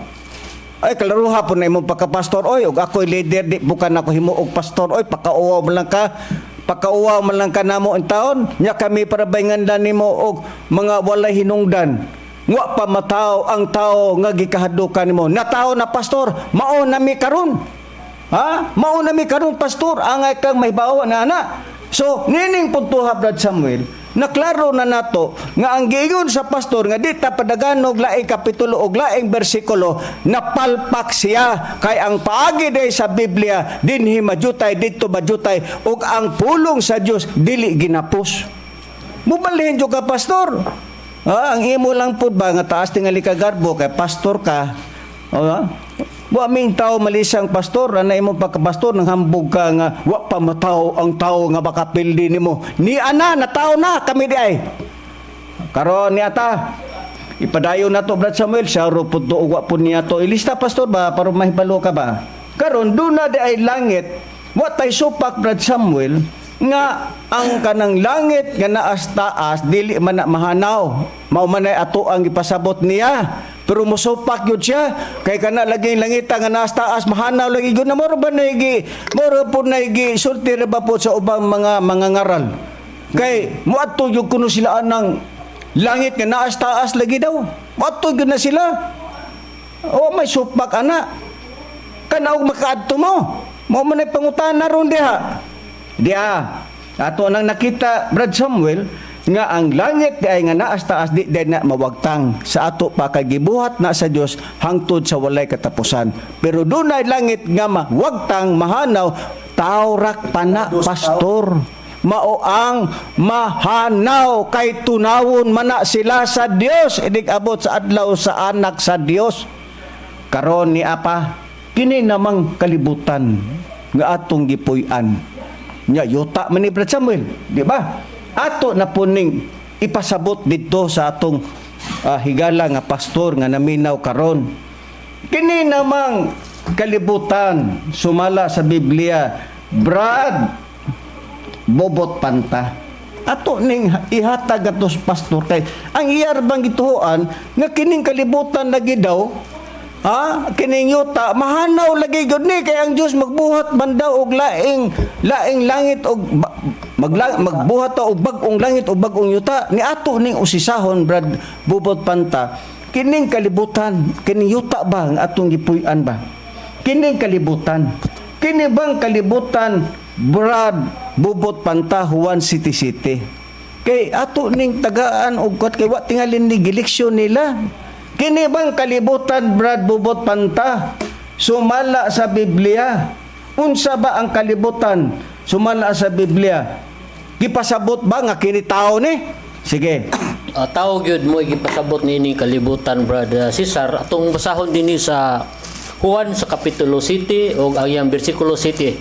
Ay, klaruha po na imong pagkapastor, oy. Og ako'y leader, di bukan ako himo og pastor, oy. Pakauwaw man lang ka. Pakauwaw man lang ka namo in taon. Nya kami para baynganda nimo og mga walay hinungdan. Wa pa mataw ang tao nga gikahadukan nimo. Natawo na, pastor, mao na mi karon. Ha? Mao na mi karon, pastor, angay kang may bawa na ana. So, nining puntuha, Brad Samuel, naklaro na nato nga ang giingon sa pastor nga di ta padaganog laing kapitulo og laing bersikulo, napalpak siya, kay ang paagi day sa Biblia, dinhi majutay, didto majutay, ug ang pulong sa Dios dili ginapos. Mubalhin jud ka, pastor. Ah, ang imo lang pud ba nga taas tingali ka garbo kay pastor ka. O, ah? Wa ming tao malisang, pastor, ana imo pagkapastor nang hambog ka nga wa pa mataw ang tao nga makapildi nimo. Ni ana nataw na kami di ay. Karon ni ata ipadayon na to, Brad Samuel, sa ro pud to wa pud niya to. Ilista, pastor, ba para mahibalo ka ba? Karon duna di ay langit, wa tay supak, Brad Samuel, nga ang kanang langit nga naas taas dili man na mahanaw. Mao man ay ato ang ipasabot niya. Pero musupak yun siya kay kana lagi langita nga naas taas mahanaw lagi gyud na. Moro ba naigi, moro po naigi sulti ra ba po sa ubang mga ngaral, kay moadto gyud kuno sila anang langit nga naas taas lagi daw, moadto gyud na sila. O may supak ana kana og makaadto mo. Mao man ay pangutana ron diha. Diha ato nang nakita, Brad Samuel, nga ang langit di ay nga naas taas di di na mawagtang sa ato pa kay gibuhat na sa Dios hangtod sa walay katapusan. Pero dunay langit nga mawagtang, mahanaw, tawrak pa na, pastor. Mao ang mahanaw kay tunawon mana sila sa Dios inig abot sa adlaw sa anak sa Dios. Karon ni apa, kini namang kalibutan nga atong gipuy-an nya, yuta man ni, Brad Samuel, di ba? Ato na po ning ipasabot didto sa atong higala nga pastor nga naminaw karon. Kini namang kalibutan sumala sa Biblia, Brad Bobot Panta, ato ning ihatag ato sa pastor, kay ang iyar bang gituoan nga kining kalibutan lagi daw, ha, kining yuta mahanaw lagi gud ni, kay ang Dios magbuhat man daw og laing laing langit og magbuhat ta og bag-ong langit og bag-ong yuta. Ni ato ning usisahon, Brad Bobot Panta, kining kalibutan, kining yuta ba ang atong gipuy-an ba? Kining kalibutan, kini bang kalibutan, Brad Bubot Panta, Juan City City, kay ato ning tagaan og kwat, kay wa tingalin ni gileksyon nila. Kini bang kalibutan, Brad Bubot Panta, sumala sa Biblia, unsa ba ang kalibutan sumala sa Biblia? Gipasabot ba nga kini tao ni? Sige. Tao gyud mo gipasabot niini kalibutan, Brother Cesar. Atong basahon dinhi sa Juan sa kapitulo 7 og ang iyang bersikulo 7.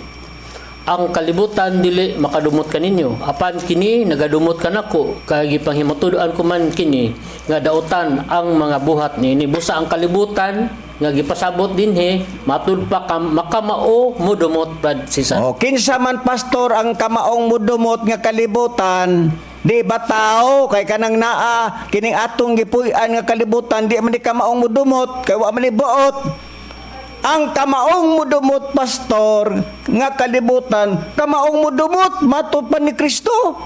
Ang kalibutan dili makadumot kaninyo, apan kini nagadumot kanako kay gipanghimatud-an ko man kini nga dautan ang mga buhat niini. Busa ang kalibutan nga gipasabot dinhi matud pa makamao modumot, Brad Cesar. O, kinsa man, pastor, ang kamaong mudumot nga kalibutan? Di ba tao? Kay kanang naa kining atong gipuy-an nga kalibutan, di man ni kamaong mudumot kay wa man ni buot. Ang kamaong mudumot, pastor, nga kalibutan, kamaong mudumot matud pa ni Kristo.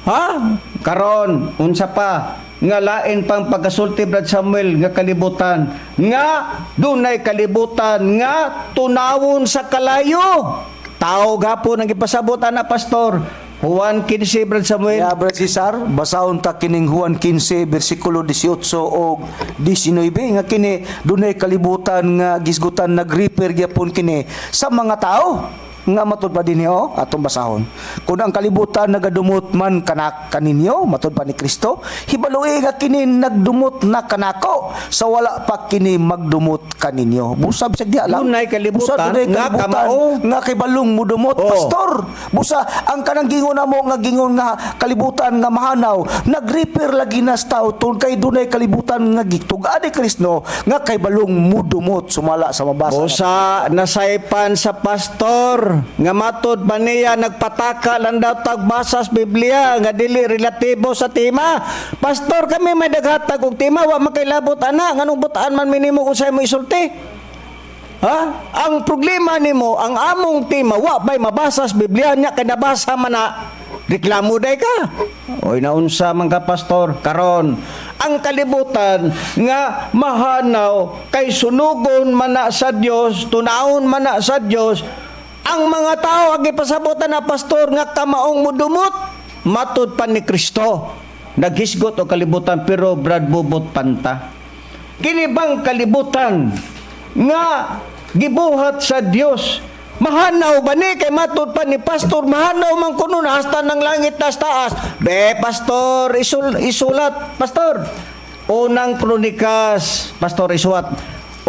Ha? Karon, unsa pa nga lain pang pagkasulti, Brad Samuel, nga kalibutan nga dunay kalibutan nga tunawon sa kalayo? Tao gapon ang gipasabot ana, pastor. Juan 15, Brad Samuel. Ya, Brad Cesar, basahon ta kining Juan 15 bersikulo 18 og 19 nga kini dunay kalibutan nga gisgutan, nag-refer gyapon kini sa mga tao nga matud pa dinhi, oh, atong basahon. Kung ang kalibutan nagadumot man kanak kaninyo, matud pa ni Kristo, hibaloi nga kini nagdumot na kanako sa wala pa kini magdumot kaninyo. Busab sa diha lang. Dunay kalibutan Busa dunay nga kalibutan kamao. Nga kibalong mudumot, pastor. Busa ang kanang gingon namo nga gingon nga kalibutan nga mahanaw, nag-refer lagi na sa tao tungod kay dunay kalibutan nga gitug-an ni Kristo nga kay balong mudumot sumala sa mabasa. Busa nasaypan sa pastor nga matud pa niya nagpataka lang daw tagbasa sa Biblia nga dili relatibo sa tema. Pastor, kami may daghatag og tema, wa makailabot ana. Nganong butaan man minimo kung sa mo isulti? Ha? Ang problema nimo, ang among tema wa bay mabasa sa Biblia nya, kay nabasa man na, reklamo day ka. Oy, naunsa man ka, pastor? Karon, ang kalibutan nga mahanaw kay sunugon man na sa Dios, tunawon man na sa Dios. Ang mga tao ang gipasabotan na, pastor, nga kamaong mudumot matud pa ni Kristo. Naghisgot og kalibutan, pero Brad Bubot Panta, kini bang kalibutan nga gibuhat sa Dios, mahanaw ba ni? Kay matud pa ni pastor mahanaw man kuno na hasta ng langit tas taas. Be, pastor, isulat, pastor. Unang Kronikas, pastor, isulat.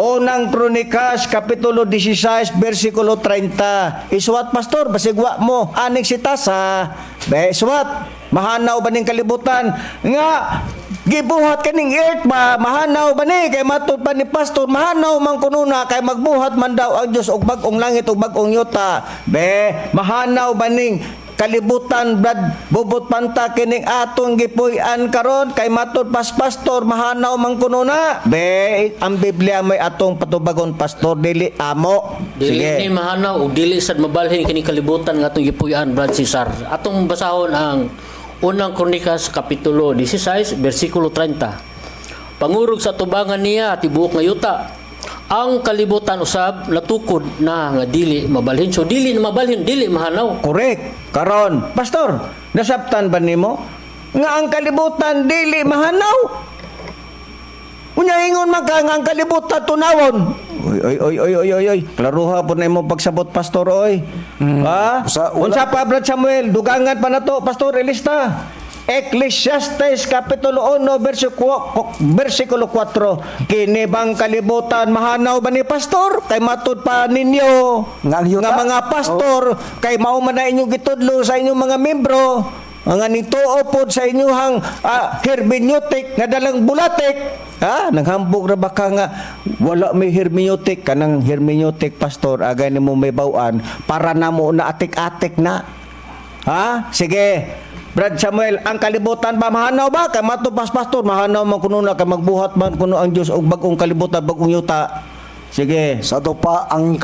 Unang Kronikas kapitulo 16 bersikulo 30. Isuwat, pastor, basig wa mo aning si tasa. Be, isuwat. Mahanaw ba ning kalibutan nga gibuhat kaning earth ba? Mahanaw ba ni? Kay matud pa ni pastor mahanaw man kuno na kay magbuhat man daw ang Dios og bag-ong langit ug bag-ong yuta. Be, mahanaw ba ning kalibutan, Brad Bubot Panta, kining atong gipuy-an karon? Kay matud pas pastor mahanaw man kuno na. Be, ang Biblia may atong patubagon, pastor, dili amo. Dili Sige. ni mahanaw ug dili sad mabalhin kini kalibutan nga atong gipuy-an, Brad Cesar. Atong basahon ang Unang Kronikas kapitulo 16 bersikulo 30. Pangurog sa tubangan niya tibuok nga yuta. Ang kalibutan usab natukod na nga dili mabalhin. So dili na mabalhin, dili mahanaw. Correct. Karon, pastor, nasabtan ba nimo nga ang kalibutan dili mahanaw? Unya ingon man ka nga ang kalibutan tunawon. Oy oy oy oy oy oy oy. Klaruha po na imong pagsabot, pastor, oy. Ha? Wala Unsa pa, Brad Samuel? Dugangan pa na to, pastor, ilista. Ecclesiastes kapitulo 1 versikulo 4. Kini bang kalibutan mahanaw ba ni pastor? Kay matud pa ninyo Nga ang yuta? nga mga pastor kay mao man na inyong gitudlo sa inyong mga membro nga nituo pod sa inyong hermeneutic nga dalang bulatik. Ha, naghambog ra ba ka nga wala may hermeneutic? Kanang hermeneutic, pastor, agay nimo may baw-an para namo na atik-atik na. Ha, sige, Brad Samuel, ang kalibutan ba mahanaw ba? Kay matud pas pastor mahanaw man kuno na kay magbuhat man kuno ang Dios og bag-ong kalibutan, bag-ong yuta. Sige. Sa ato pa ang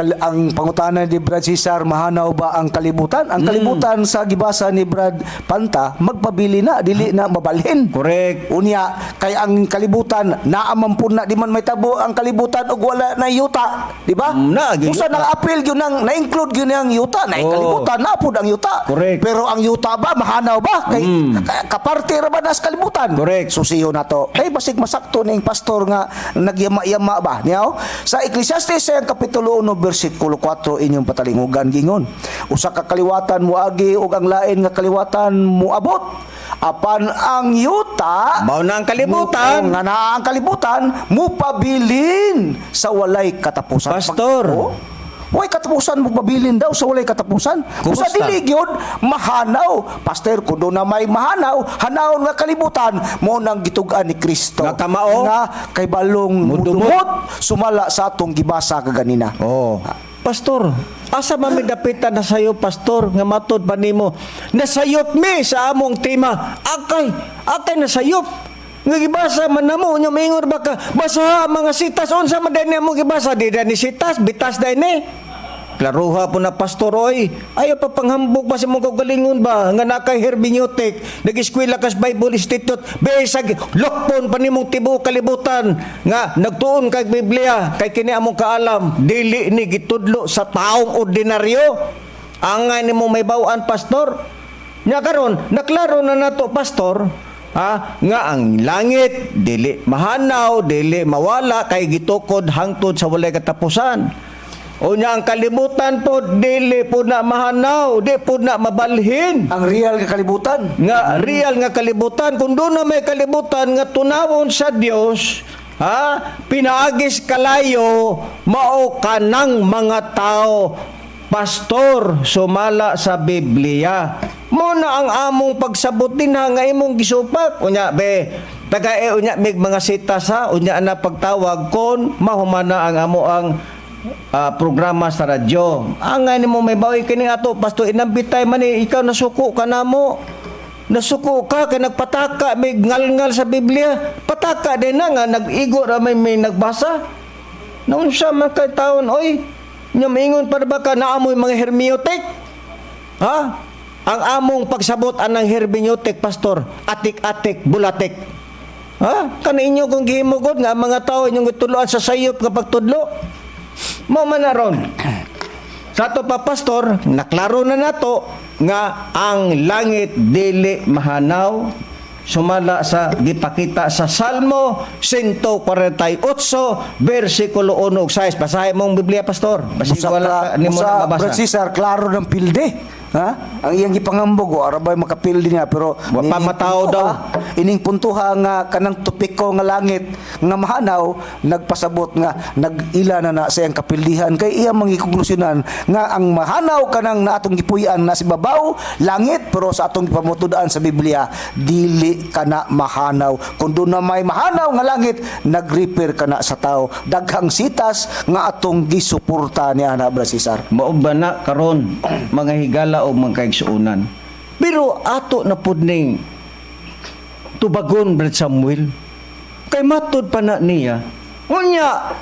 pangutana ni Brad Cesar, mahanaw ba ang kalibutan? Ang kalibutan sa gibasa ni Brad Panta magpabili na, dili na mabalhin. Correct. Unya kay ang kalibutan naa man pud na, di man may tabo ang kalibutan og wala na yuta, di ba? Naa gyud Usa yuta. nang-apil gyud nang na-include gyud ang yuta, na Oh. kalibutan na pud ang yuta. Correct. Pero ang yuta ba mahanaw ba? Kay kaparte ra ba nas kalibutan? Correct. Susiyo na to. Kay basig masakto ning pastor nga nagyama-yama ba niyaw? Sa Ecclesiastes sa kapitulo 1 bersikulo 4, inyong patalingugan, gingon. Usa ka kaliwatan moagi ug ang lain nga kaliwatan moabot. Apan ang yuta Mao na ang kalibutan. Nga naa ang kalibutan mupabilin sa walay katapusan. Pastor. Oh, Way katapusan mo pabilin daw sa walay katapusan. Kung sa Kumusta? dili gyud mahanaw. Pastor, kung doon na may mahanaw, hanawon nga kalibutan mo nang gitug-an ni Kristo. Nga kamao? Nga kay balong Mudumot. mudumot sumala sa atong gibasa kaganina. Oh. Pastor, asa man mi dapitan na sayo, pastor, nga matod ba nimo? Nasayop mi sa among tema. Akay, akay nasayop. Nga gibasa man namo nya maingon ba ka? Basa ang mga sitas, unsa man dai mo gibasa? Di ni sitas, bitas dai ni. Klaruha po na, pastor, oy. Ayaw pa panghambog pa sa mong kaugalingon ba nga na kay hermeneutic, nag-eskwela kas Bible Institute, besag lokpon pa nimong tibuok kalibutan nga nagtuon kay Biblia kay kini among kaalam dili ni gitudlo sa taong ordinaryo. Angay nimo may bawaan, pastor. Nya karon naklaro na nato, pastor, ha, nga ang langit dili mahanaw, dili mawala kay gitukod hangtod sa walay katapusan. O nya ang kalibutan po dili po na mahanaw, di po na mabalhin. Ang real nga kalibutan. Nga real nga kalibutan, kung doon na may kalibutan nga tunawon sa Dios, ha, pinaagis kalayo mao kanang mga tao, pastor, sumala sa Biblia. Mo na ang among pagsabot din ha, nga imong gisupak. Unya be taga e unya mig mga sitas ha, unya na pagtawag kon mahumana ang amo ang programa sa radyo. Angay nimo may bawi kini ato, pastor, inambitay man ni ikaw, nasuko ka namo. Nasuko ka kay nagpataka may ngalngal sa Biblia. Pataka din na nga nag-igo ra may nagbasa. Naunsa man kay taon oy? Nya maingon pa ba ka naamoy mga hermeneutic? Ha? Ang among pagsabot anang hermeneutic, pastor, atik-atik, bulatik. Ha? Kana inyo kung gihimugod nga ang mga tao inyong gitudloan sa sayop nga pagtudlo. Mao man na ron. Sa ato pa, pastor, naklaro na nato nga ang langit dili mahanaw sumala sa gipakita sa Salmo 148 versikulo 1 ug 6. Basahin mong Biblia, pastor. Basig Busa, wala ka nimo busa, na mabasa. Brad Cesar, klaro ng pilde. Ha? Ang iyang gipangambog, o arabay makapilde niya, pero Wa pa nining matao puntuha, daw. Ining puntuha nga kanang topiko nga langit nga mahanaw, nagpasabot nga nag-ila na na sa iyang kapildihan kay iyang mangikonklusyonan nga ang mahanaw kanang na atong gipuy-an na si babaw langit, pero sa atong gipamutud-an sa Biblia dili kana mahanaw. Kung doon na may mahanaw nga langit, nag-repair kana sa tao. Daghang sitas nga atong gisuporta niya na, Brad Cesar. Mao ba na karon, mga higala o mga kaigsuonan. Pero ato na pud ning tubagon, Brad Samuel. Kay matud pa na niya. Unya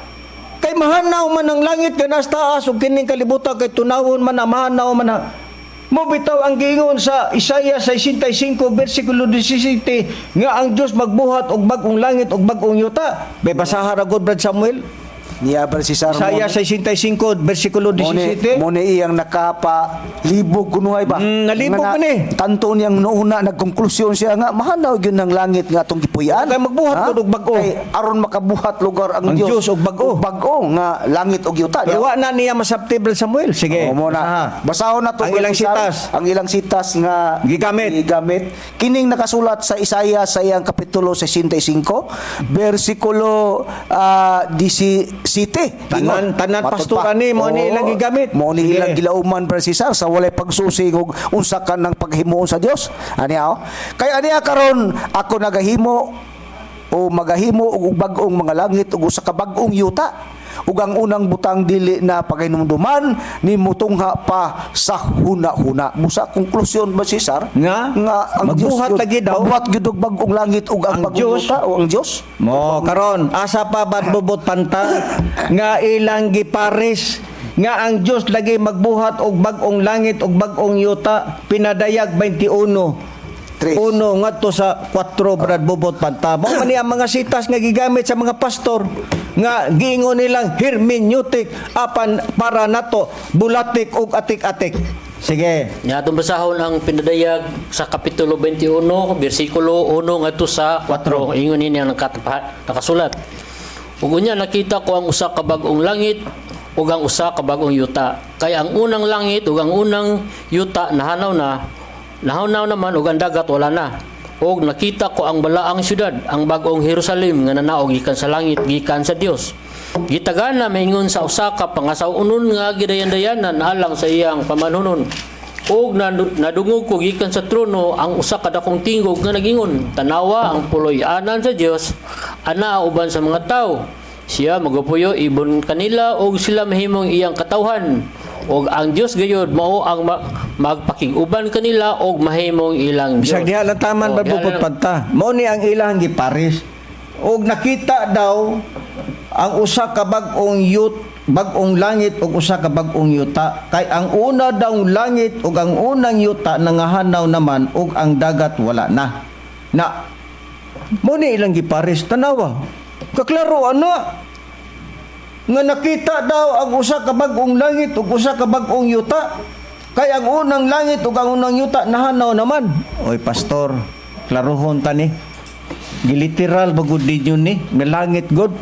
kay mahanaw man ang langit nga nasa taas ug kining kalibutan kay tunawon man na mahanaw man na. Mo bitaw ang giingon sa Isaiah 65 versikulo 17 nga ang Dios magbuhat og bag-ong langit ug bag-ong yuta. Be basaha ra gud, Brad Samuel. Niya, Brad Cesar, Isaiah 65 versikulo 17. Mo ni iyang nakapa libog kunuhay ba? Nalibog Nga man eh. Tanto niyang noona nagkonklusyon siya nga mahanaw gyud ng langit nga atong gipuy-an. Kay magbuhat Ha? pud og bag-o. Kay aron makabuhat lugar ang, Ang Dios og bag-o. Og bag-o nga langit og yuta. Pero wa na niya masabti, Brad Samuel. Sige. Oo, mo na. Basaha. Basahon na to, Ang Brad ilang Cesar. sitas. Ang ilang sitas nga Gigamit. gigamit. Kining nakasulat sa Isaiah sa iyang kapitulo 65 versikulo 17. Tanan- Ingon, tanan matod pastor pa. ani, mo ni Oo, ilang gigamit. Mo ni Sige. ilang gilauman, Brad Cesar, sa walay pagsusi og unsa ka ng paghimuon sa Dios. Ani oh. Kay aniya karon ako nagahimo o magahimo og bag-ong mga langit ug usa ka bag-ong yuta, ug ang unang butang dili na pagahinumduman ni mutungha pa sa huna-huna. Busa konklusyon ba, Cesar? Nga? Nga ang Dios Magbuhat gyud- lagi daw. Magbuhat gyud og bag-ong langit ug ang Ang bag-ong Dios. yuta o ang Dios. Mo karon asa pa bad bubot panta nga ilang gipares nga ang Dios lagi magbuhat og bag-ong langit og bag-ong yuta, Pinadayag 21 Tres. Uno ngadto sa 4, Brad Bobot Panta. Mao man ni ang mga sitas nga gigamit sa mga pastor nga giingon nilang hermeneutic, apan para nato bulatik ug atik-atik. Sige. Nga atong basahon ang Pinadayag sa kapitulo 21, bersikulo 1 ngadto sa 4. Ingon ini ang nakasulat. Ug unya nakita ko ang usa ka bag-ong langit ug ang usa ka bag-ong yuta. Kay ang unang langit ug ang unang yuta nahanaw na, nahanaw naman ug ang dagat wala na. Ug nakita ko ang balaang syudad, ang bag-ong Jerusalem nga nanaog gikan sa langit gikan sa Dios. Gitagana maingon sa usa ka pangasaw-onon nga gidayan-dayanan alang sa iyang pamanhunon. Ug nadungog ko gikan sa trono ang usa ka dakong tingog nga nagingon, "Tanawa, ang puloy-anan sa Dios ana uban sa mga tawo. Siya magapuyo ibon kanila ug sila mahimong iyang katawhan. Ug ang Dios gayud mao ang magpakig-uban kanila ug mahimong ilang Dios." Bisag diha lang taman Oh, ba diha bukod lang. panta. Mao ni ang ilang giparis. Og nakita daw ang usa ka bag-ong bag-ong langit ug usa ka bag-ong yuta, kay ang una daw langit ug ang unang yuta nangahanaw naman ug ang dagat wala na. Na mo ni ilang giparis, tanawa. Kaklaro ana nga nakita daw ang usa ka bag-ong langit ug usa ka bag-ong yuta, kay ang unang langit ug ang unang yuta nahanaw naman. Oy pastor, klarohon ta ni. Giliteral ba gud ninyo ni nga langit gud?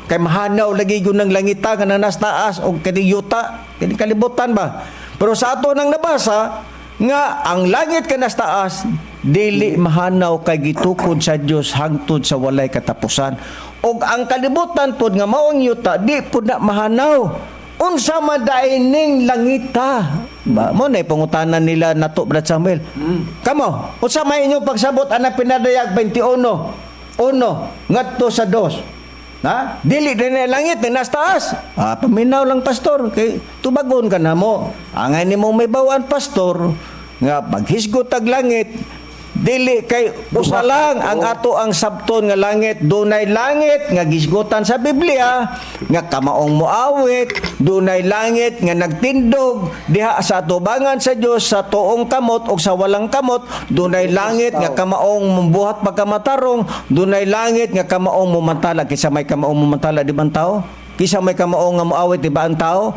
Kay mahanaw lagi gud ng langita nga nas taas og kini yuta, kini kalibutan ba? Pero sa ato nang nabasa nga ang langit kanas taas dili mahanaw kay gitukod sa Dios hangtod sa walay katapusan. Og ang kalibutan pod nga mao ang yuta, di pod na mahanaw. Unsa man ning langita ba? Mo na pangutana nila nato, Brad Samuel. Kamo, unsa may inyong pagsabot ana Pinadayag 21:1 ngadto sa 2? Ha? Dili din na langit na nasa taas. Ah, paminaw lang, pastor, kay tubagon ka na mo. Angay nimo may bawaan, pastor, nga paghisgot tag langit dili kay usa lang ang ato ang sabton nga langit. Dunay langit nga gisgutan sa Biblia nga kamaong moawit, dunay langit nga nagtindog diha sa atubangan sa Dios sa tuong kamot o sa walang kamot, dunay langit nga kamaong membuhat pagkamatarong, dunay langit nga kamaong mumantala. Kisa may kamaong mumantala di ba ang tao? Kisa may kamaong nga moawit di ba ang tao?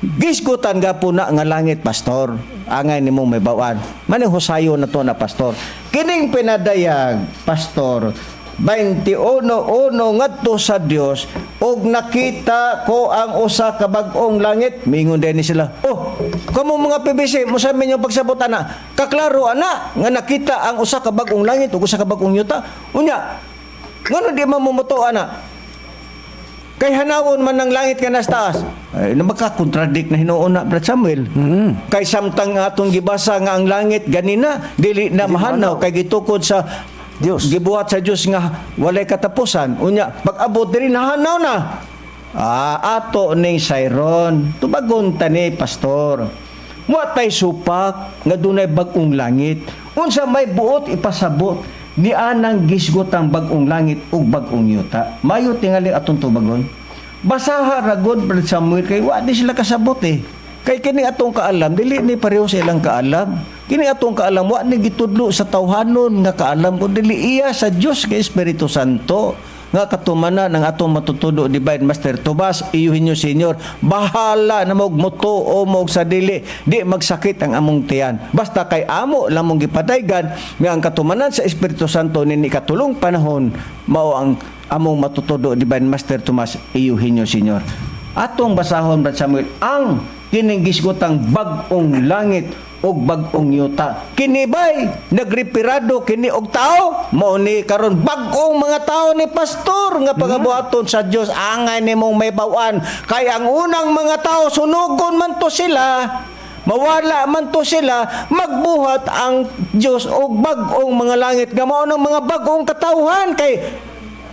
Gisgutan ga po na nga langit, pastor. Angay nimo may bawaan. Maning husayo na to na, pastor. Kining Pinadayag, pastor, 21:1 ngadto sa 2, "Ug nakita ko ang usa ka bag-ong langit." Mingon din ni sila. "Oh, kamo mga PBC, mo sa inyo pagsabot ana. Kaklaro ana nga nakita ang usa ka bag-ong langit ug usa ka bag-ong yuta. Unya, ngano di man mo mutuo ana? Kay hanawon man ng langit ka nas taas." Ay, na makakontradict na hinuon na, Brad Samuel. Kay samtang atong gibasa nga ang langit ganina dili na mahanaw kay gitukod sa Dios. Gibuhat sa Dios nga walay katapusan. Unya, pag-abot diri nahanaw na. Ah, ato ning sayron. Tubagon ta ni, pastor. Wa tay supak nga dunay bag-ong langit. Unsa may buot ipasabot ni anang gisgot ang bag-ong langit ug bag-ong yuta? Mayo tingali atong tubagon. Basaha ra gud, Brad Samuel, kay wa di sila kasabot eh. Kay kini atong kaalam dili ni pareho sa ilang kaalam. Kini atong kaalam wa ni gitudlo sa tawhanon nga kaalam kun dili iya sa Dios kay Espiritu Santo nga katumanan ang atong matutudo, Divine Master Tomas, Eugenio Senior. Bahala na mo muto o mo sa dili, di magsakit ang among tiyan. Basta kay amo lamong gipadaygan nga ang katumanan sa Espiritu Santo nini ikatulong panahon mao ang among matutudo, Divine Master Tomas Eugenio Senior. Atong basahon, Brad Samuel, ang kining gisgutang bag-ong langit og bag-ong yuta. Kini bay nagrepirado kini og tao? Mao ni karon bag-ong mga tao ni, pastor, nga pagabuhaton sa Dios. Angay nimong may bawan kay ang unang mga tao sunugon man to sila, mawala man to sila, magbuhat ang Dios og bag-ong mga langit nga mao ng mga bag-ong katawhan. Kay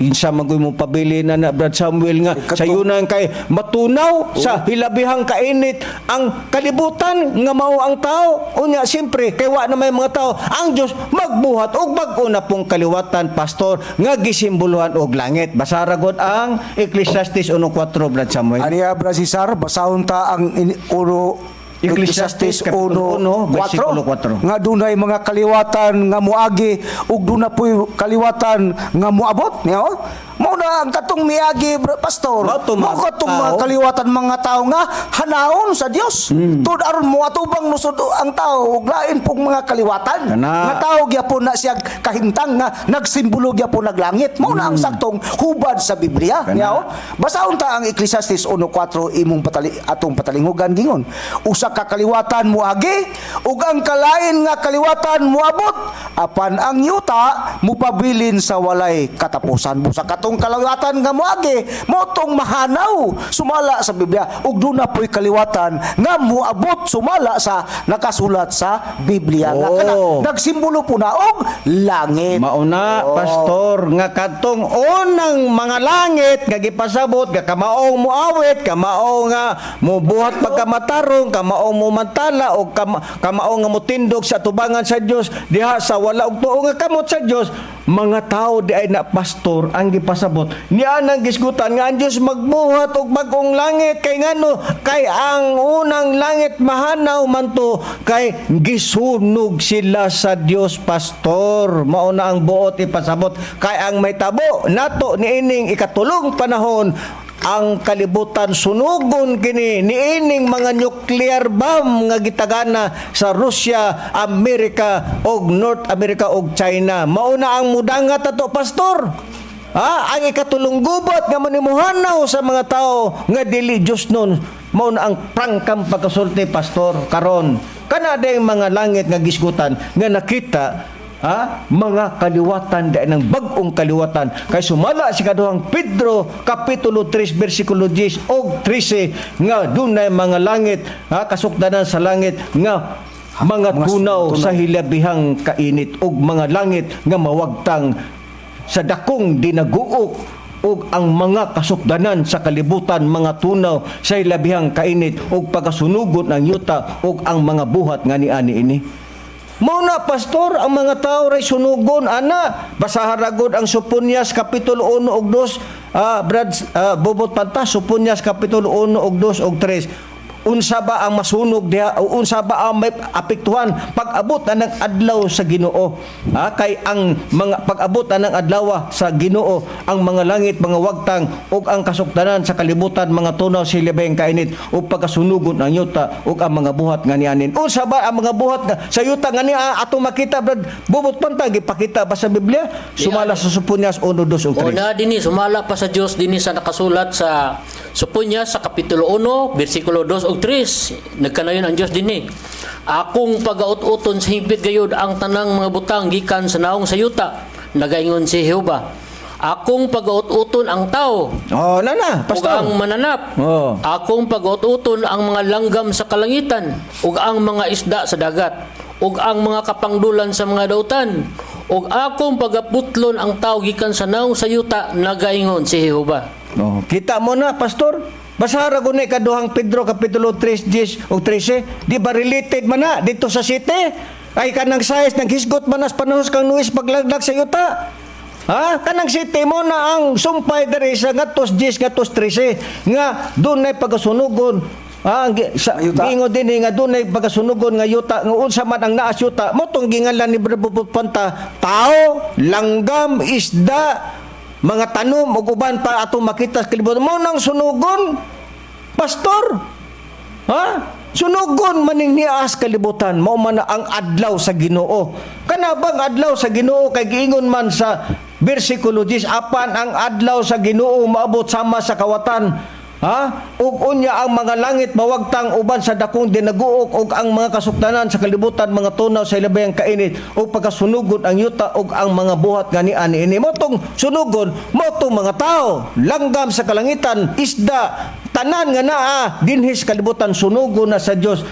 insa man mo pabili na na, Brad Samuel, nga sayunan kay matunaw sa hilabihang kainit ang kalibutan nga mao ang tao? Unya siyempre kay wa na may mga tao, ang Dios magbuhat og bag-o na pong kaliwatan, pastor, nga gisimboluhan og langit. Basara gud ang Ecclesiastes 1:4, Brad Samuel. Aniya, Brad Cesar, basahon ta ang uno Ecclesiastes kapitulo 1, versikulo 4. Nga dunay mga kaliwatan nga muagi ug duna poy kaliwatan nga muabot niya oh. Mao na ang katong miagi, bro, pastor. Mao to mga Mao katong mga tao. Kaliwatan mga tao nga hanaon sa Dios. Tud aron moatubang nusod ang tao ug lain pong mga kaliwatan. Kana. Nga tao gyapon na siya kahimtang nga nagsimbolo gyapon naglangit. Mao na ang saktong hubad sa Biblia. Kana. Niya oh. Basahon ta ang Ecclesiastes 1:4 imong patali atong patalingugan gingon. "Usa ka kaliwatan moagi Ug ang kalain nga kaliwatan moabot, apan ang yuta mupabilin sa walay katapusan. Busa katong kaliwatan nga moagi mao tong mahanaw sumala sa Biblia, ug duna po'y kaliwatan nga moabot sumala sa nakasulat sa Biblia nga kana nagsimbolo po na og langit. Mauna, Oh. pastor, nga kadtong unang mga langit nga gipasabot nga kamaong muawit, kamaong nga mubuhat pagkamatarong, kamaong mumantala o kamaong nga mutindog sa tubangan sa Dios diha sa wala og tuo nga kamot sa Dios, mga tao di ay na, pastor, ang gipasabot niya nang gisgutan nga ang Dios magbuhat og bag-ong langit. Kay ngano? Kay ang unang langit mahanaw man to, kay gisunog sila sa Dios, pastor. Mao na ang buot ipasabot, kay ang may tabo nato niining ikatulong panahon, ang kalibutan sunugon kini niining mga nuclear bomb nga gitagana sa Russia, Amerika og North America og China. Mao na ang mudangat ato, pastor. Ha, ang ikatulong gubot nga manimuhanaw sa mga tao nga dili Diyos nun, mao na ang prangkang pagkasulti, pastor, karon. Kana dayang mga langit nga gisgutan nga nakita, ha, mga kaliwatan dahil ng bag-ong kaliwatan, kay sumala si kaduhang Pedro kapitulo 3 bersikulo 10 og 13 nga dunay mga langit, ha, kasukdanan sa langit nga mga tunaw sa hilabihang kainit og mga langit nga mawagtang sa dakong dinaguok, ug ang mga kasukdanan sa kalibutan mga tunaw sa hilabihang kainit ug pagkasunugon ang yuta ug ang mga buhat nga niani ini. Mao na, pastor, ang mga tao ray sunugon ana. Basahan ra gud ang Soponias kapitulo 1 ug 2, Brad Bobot Panta, Soponias kapitulo 1 ug 2 ug 3. Unsa ba ang masunog diha o unsa ba ang may apektuhan pag-abot na ng adlaw sa Ginoo? Ha, kay ang mga pag-abot na ng adlaw sa Ginoo, ang mga langit mga wagtang ug ang kasukdanan sa kalibutan mga tunaw sa hilabihang kainit ug pagkasunugon ang yuta ug ang mga buhat nga nianin. Unsa ba ang mga buhat nga sa yuta nga niya atong makita, Brad Bubot Panta? Gipakita ba sa Biblia sumala sa Soponias 1 2 ug 3? Una dinhi sumala pa sa Dios dinhi sa nakasulat sa Soponya sa kapitulo 1 bersikulo 2 ug 3. Nagkanayon ang Dios dinhi. Akong pagaut-uton sa higpit gayud ang tanang mga butang gikan sa naong sa yuta, nagaingon si Jehova. Akong pagaut-uton ang tao Oh, na na, ug pastor. ang mananap. Oh. Akong pagaut-uton ang mga langgam sa kalangitan ug ang mga isda sa dagat ug ang mga kapangdulan sa mga dautan, ug akong pagaputlon ang tao gikan sa naong sa yuta, nagaingon si Jehova. Oh, kita mo na, pastor. Basahan ra gud ni kaduhang Pedro kapitulo 3 10 ug 13. Di ba related man na dito sa city? Ay kanang size naghisgot man nas panahon kang Luis paglaglag sa yuta. Ha? Kanang city mo na ang sumpay diri sa ngatos 10 ngatos 13 nga dunay pagkasunugon. Ha, ang sa Yuta. giingon din nga dunay pagkasunugon nga yuta, nga unsa man ang naas yuta mo tong gingalan ni Brad Panta, tao, langgam, isda, mga tanom ug uban pa atong makita sa kalibutan mo nang sunugon, pastor. Ha, sunugon maning nias kalibutan. Mao man na ang adlaw sa Ginoo. Kana bang adlaw sa Ginoo? Kay giingon man sa bersikulo 10, apan ang adlaw sa Ginoo maabot sama sa kawatan. Ha? Ug unya ang mga langit mawagtang uban sa dakong dinaguok, ug ang mga kasukdanan sa kalibutan mga tunaw sa ilabihang kainit ug pagkasunugon ang yuta ug ang mga buhat nga niani ini. Mao tong sunugon, mao tong mga tao, langgam sa kalangitan, isda, tanan nga naa dinhi sa kalibutan sunugon na sa Dios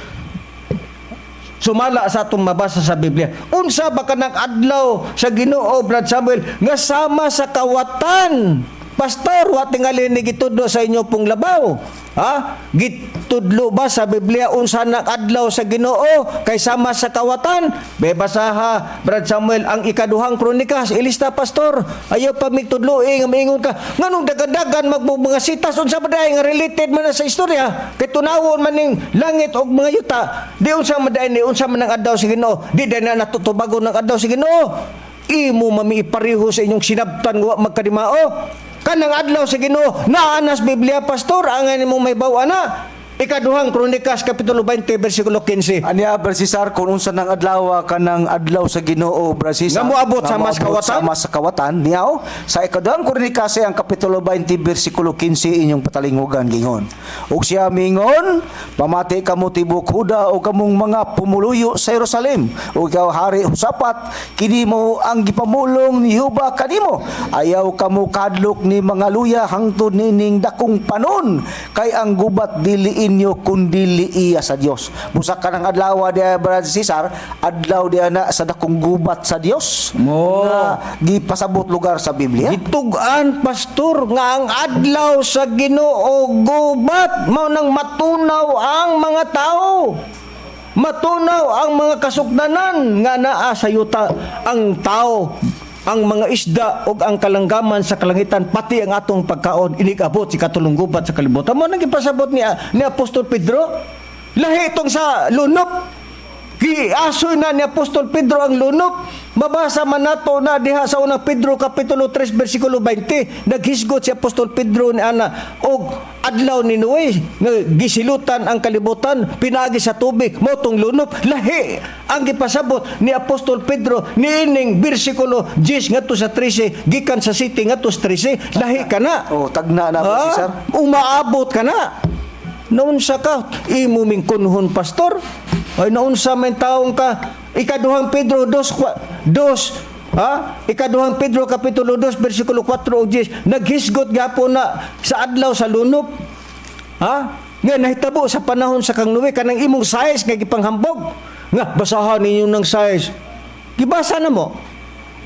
sumala sa atong mabasa sa Biblia. Unsa ba kanang adlaw sa Ginoo, Brad Samuel, nga sama sa kawatan? Pastor, wa tingali ni gitudlo sa inyo pong labaw. Ha? Gitudlo ba sa Biblia unsa nang adlaw sa Ginoo kay sama sa kawatan? Be basaha, Brad Samuel, ang ikaduhang Kronikas, ilista, pastor. Ayaw pa migtudlo nga maingon ka nganong dagan-dagan magmo mga sitas, unsa ba dai nga related man na sa istorya? Kay tunawon man ning langit og mga yuta. Di unsa man dai ni unsa man ang adlaw sa Ginoo? Di dai na natutubagon ang adlaw sa Ginoo. Imo mami ipareho sa inyong sinabtan nga wa magkadimao. Kanang adlaw sa Ginoo naa nas Biblia, pastor, angay nimo may baw ana. Ikaduhang Kronikas kapitulo 20 bersikulo 15. Aniya, Brad Cesar, kung unsa nang adlaw kanang adlaw sa Ginoo, Brad Cesar. Nga moabot nga sa mas moabot kawatan? Sa mas kawatan niya oh. Sa ikaduhang Kronikas ang kapitulo 20 bersikulo 15 inyong patalingugan gingon. Ug siya mingon, pamati kamo tibok Huda o kamong mga pumuluyo sa Jerusalem. Ug ikaw hari Husapat, kini mo ang gipamulong ni Jehova kanimo. Ayaw kamo kadlok ni mga luya hangtod nining dakong panon kay ang gubat dili inyo kundi iya sa Dios. Busa kanang adlaw diya, Brad Cesar, adlaw diya na sa dakong gubat sa Dios. Mo. Nga gipasabot lugar sa Biblia. Gitug-an, pastor, nga ang adlaw sa Ginoo gubat, mao nang matunaw ang mga tao. Matunaw ang mga kasukdanan nga naa sa yuta ang tao, ang mga isda ug ang kalanggaman sa kalangitan, pati ang atong pagkaon inig-abot sa ikatulong gubat sa kalibutan. Mao nang gipasabot ni Apostol Pedro. Lahi itong sa lunop. Giasoy na ni Apostol Pedro ang lunop. Mabasa man nato na diha sa unang Pedro kapitulo 3 bersikulo 20. Naghisgot si Apostol Pedro ni ana og adlaw ni Noe nga gisilutan ang kalibutan pinaagi sa tubig, mao tong lunop. Lahi ang gipasabot ni Apostol Pedro niining bersikulo 10 ngadto sa 13 gikan sa 7 ngadto sa 13. Lahi ka na. Oh, tagna na, Brad Ha? Cesar. Umaabot ka na. Naunsa ka, imo ming kunhon, pastor. Ay, naunsa man taong ka. Ikaduhang Pedro 2 2, ha? Ikaduhang Pedro kapitulo 2 bersikulo 4 ug 10, naghisgot gapon na sa adlaw sa lunop. Ha? Nga nahitabo sa panahon sa kang Noe, kanang imong size nga gipanghambog. Nga basahan ninyo ng size. Gibasa na mo.